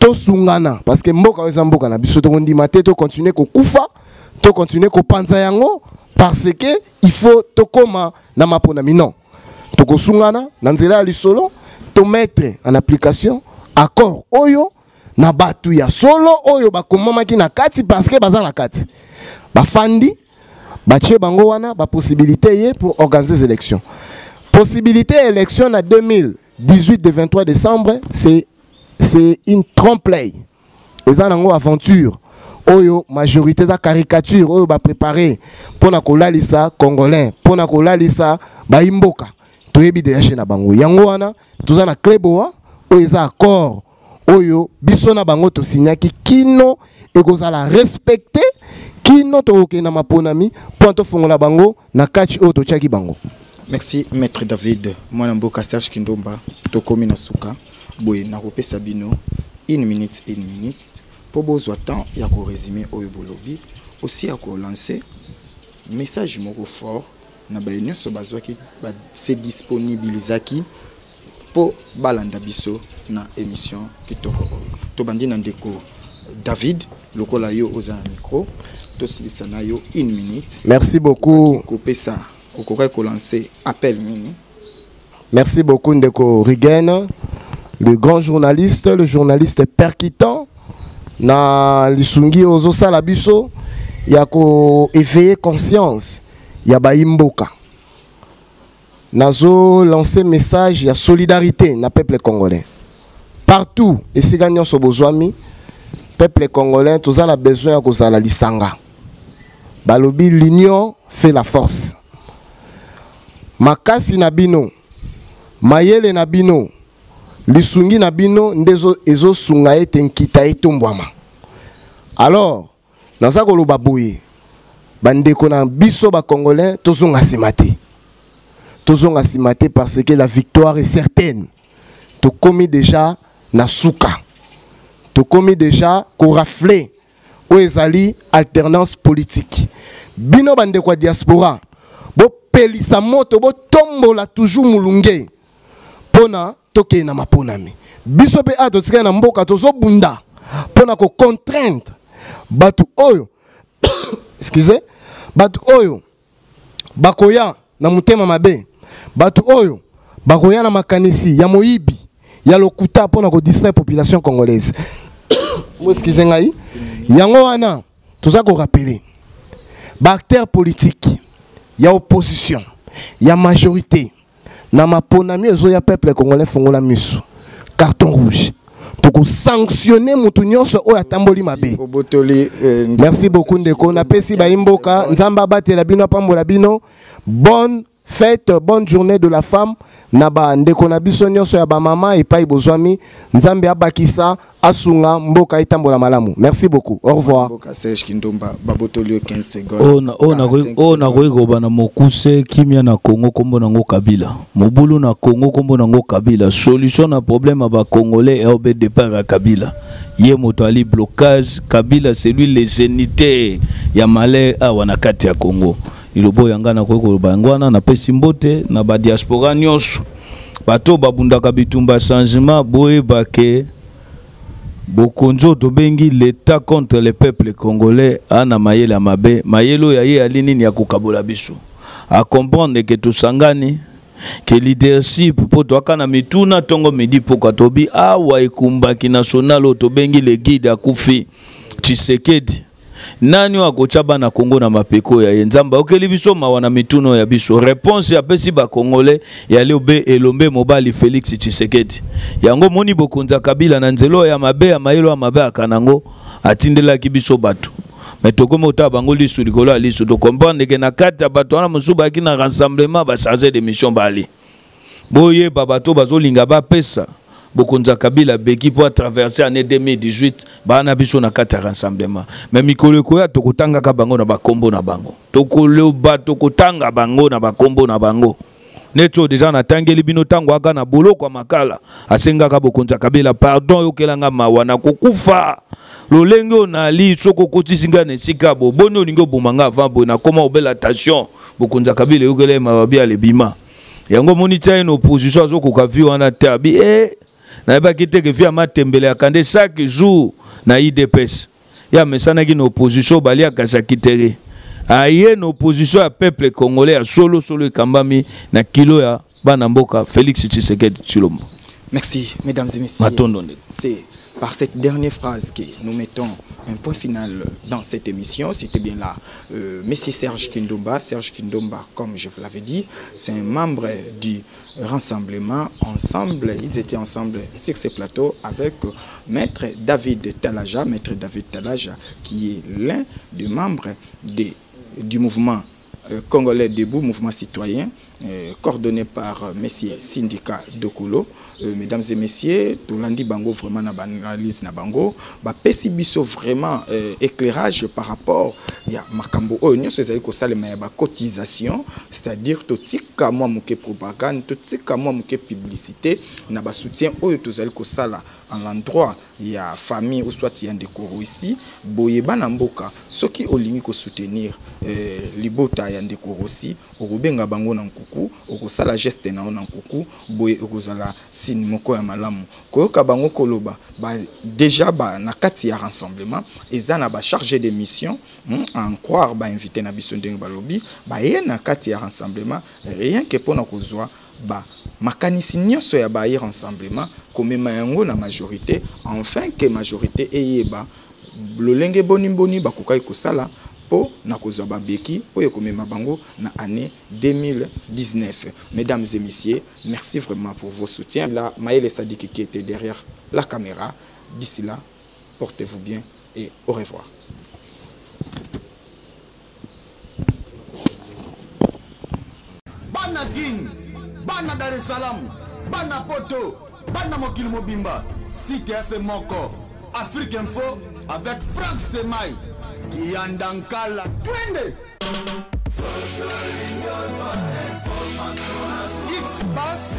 Tosungana, parce que mboka oyo eza mboka na biso, tokondima te tocontinue kokufa, tocontinue kopanza yango parce que il faut tokóma na maponami. Non, tokosungana na nzela ya lisolo, tomettre en application accord oyo na bato ya solo oyo bakomamaki na kati, parce que baza na kati, bafandi, batie bango wana bapossibilité ye pour organiser les élections. Possibilité élection na 2018 de 23 décembre, c'est une trompe-l'œil, eza nango aventure oyo majorité, eza caricature oyo bapréparé mpona kolalisa Congolais, mpona kolalisa bayimboka. Toyebi déjà na bango yango wana. Toza na clé boa oyo eza accord oyo biso na bango tosignaki. Kino ekozala respecté, kino tokokende na maponami mpo tofongola bango na kati oyo totiaki bango. Merci, maître David. Mwana mboka Serge Kindomba, tokomi na suka. Boye nakopesa bino une minute, une minute, mpo bozwa temps ya korésume oyo bolobi, aussi ya kolancer message moko fort na baye nyonso bazwaki se disponibilizaki mpo balanda biso na émission kitoko oyo. Tobandi na ndeko David, lokola yo oza na micro, tosilisa na yo une minute. Merci beaucoup. Kopesa, okokaki kolancer appel nini? Merci beaucoup, ndeko Rigen, le grand journaliste, le journaliste percutant na lisungi ozosala biso ya koéveiller conscience ya bayimboka. Nazo lancer message ya solidarité na peuple congolais partout esika nyonso bozwami. Peuple congolais, toza na besoin ya kozala lisanga. Balobi l'union fait la force. Makasi na bino, mayele na bino, lisungi na bino nde ezosunga ete nkita etombwama. Alors naza koloba boye, bandeko na biso bacongolais, tozonga nsima te, tozonga nsima te, parce que la victoire est certaine. Tokomi déjà na suka, tokomi déjà korafler oyo ezali alternance politique. Bino bandeko ya diaspora, bopelisa moto, botombola toujours molunge mpona tokende na maponami. Biso mpe awa totikali na mboka, tozobunda mpona kocontraindre bato oyo, excusez, bato oyo bakoya na motema mabe, bato oyo bakoya na makanisi ya moyibi, ya lokuta, mpona kodistraire population congolaise. Excuse ngai. Yango wana toza korappeler baacteur politique ya opposition, ya majorité, na maponami ezoya, peuple congolais, fongola miso. Carton rouge, tokosanctionne motu nyonso oyo atamboli mabe. Obotoli. Merci beaucoup, ndeko. Napesi bayimboka, Nzambe abatela bino, apambola bino. Bonne fête, bonne journée de la femme na bandeko na biso nyonso ya bamama epai bozwami. Nzambe abakisa, asunga mboka etambola malamu. Merci beaucoup, au revoir. Mboka Serge Kindomba, babotoli yo 15 secondes. Oyo nakoki koba na mokuse: kimia na Congo, nkombo nango Kabila. Mobulu na Congo, nkombo nango Kabila. Solution na problème ya bacongolais eobe départ ya Kabila. Ye moto ali blocage. Kabila, c'est lui le géniteur ya malheur awa na kati ya Congo. Liloba oyo yanga nakoki koloba yango wana. Napesi mbote na badiaspora nyonso, bato babundaka bitumba changement. Boyeba ke bokonzi oyo tobengi l'état contre le peuple congolais ana mayele ya mabe. Mayele oyo aye ali nini? Ya kokabola biso. Acomprendre ke tosangani, ke leadership, mpo toaka na mituna ntongo, midi, pokwa. Tobi awa ekumbaki national oyo tobengi le guide akufi, Tshisekedi. Nani oyo akotya bana Kongo na mapeko ya ye? Nzambe ayokeli biso mawa na mituno ya biso. Réponse apesi bacongolais yali obe elombe mobali Félix Tshisekedi. Yango moni bokonzi ya Kabila na nzela oyo ya mabe, ya mayelo ya mabe akanango, atindelaki biso bato, me tokomi otala bango lisu likolo ya lisu. Tocomprendre ke na kati ya bato wana mosusu bayaki na rassemblement, bachargé de mission bali. Boyeba, bato bazolinga bapesa bokonzi ya Kabila beki mpo atraverse année 2018, baa na biso na kati ya rassemblement. Me mikolo ekoya, tokotangaka bango na bakombo na bango, tokoloba, tokotanga bango na bakombo na bango. Neti oyo deja natangeli bino, ntango aka na boloko ya Makala, asengaka bokonzi ya Kabila pardon: yokelanga mawa, na kokufa lolenge oyo nali, soki okotisi ngai na esika bo boni, olingi oboma ngai avant boye, nakoma obela tension. Bokonzi ya Kabila eyokela ye mawa, bi alebima yango. Omoni tia ye na opposition, azokoka vi wana te. Abi e Nayebaki te ke via matembele akande chaque jour na UDPS. Ye amesanaki na opposition baliaka charcuterie. Aye na opposition ya peuple congolais ya solo solo ekambami na kilo ya bana mboka Félix Tshisekedi Tshilombo. Merci, mesdames et messieurs. Matondo ndeko. C'est par cette dernière phrase que nous mettons un point final dans cette émission. C'était bien là, Monsieur Serge Kindomba. Serge Kindomba, comme je vous l'avais dit, c'est un membre du Rassemblement. Ensemble, ils étaient ensemble sur ce plateau avec Maître David Talaja. Maître David Talaja, qui est l'un des membres du mouvement congolais debout, mouvement citoyen, coordonné par Monsieur Sindika Dokolo. Mesdames et messieurs, tolandi bango vraiment na analyse na bango, ba pesi biso vraiment éclairage par rapport ya makambo oyo nyonso ezali kosalema ya ba cotisation, c'est-à-dire totika mwa moke propagande, totika mwa moke publicité na ba soutien oyo tozali kosala en l'endroit ya famille ou soit ya ndeko Rossy. Boyeba na mboka soki olingi ko soutenir libota ya ndeko Rossy, okobenga bango na nkuku, okosala geste na yo na nkuku, boye okozala signe moko ya malamu. Koyoka bango koloba, ba, déjà ba, na kati ya rassemblement, eza na ba chargé de mission, en croire ba invité na biso ndenge balobi, ba ye na kati ya rassemblement, rien que pona kozwa ba makanisi nyonso ya ba ye rassemblement, komema yango na majorité, enfin que majorité eyeba lolenge boni boni bakokaki kosala po na kozwa babeki oyo ekomema bango na année 2019. Mesdames et messieurs, merci vraiment pour vos soutiens. Là, Maël Sadiki qui était derrière la caméra. D'ici là, portez-vous bien et au revoir. Bana King, Bana Dar es Salaam, Bana Poto, Bana Mokili Mobimba, site ya se moko, Afrique Info avec Franck Semay, Kiandankala, twende! X-Pass.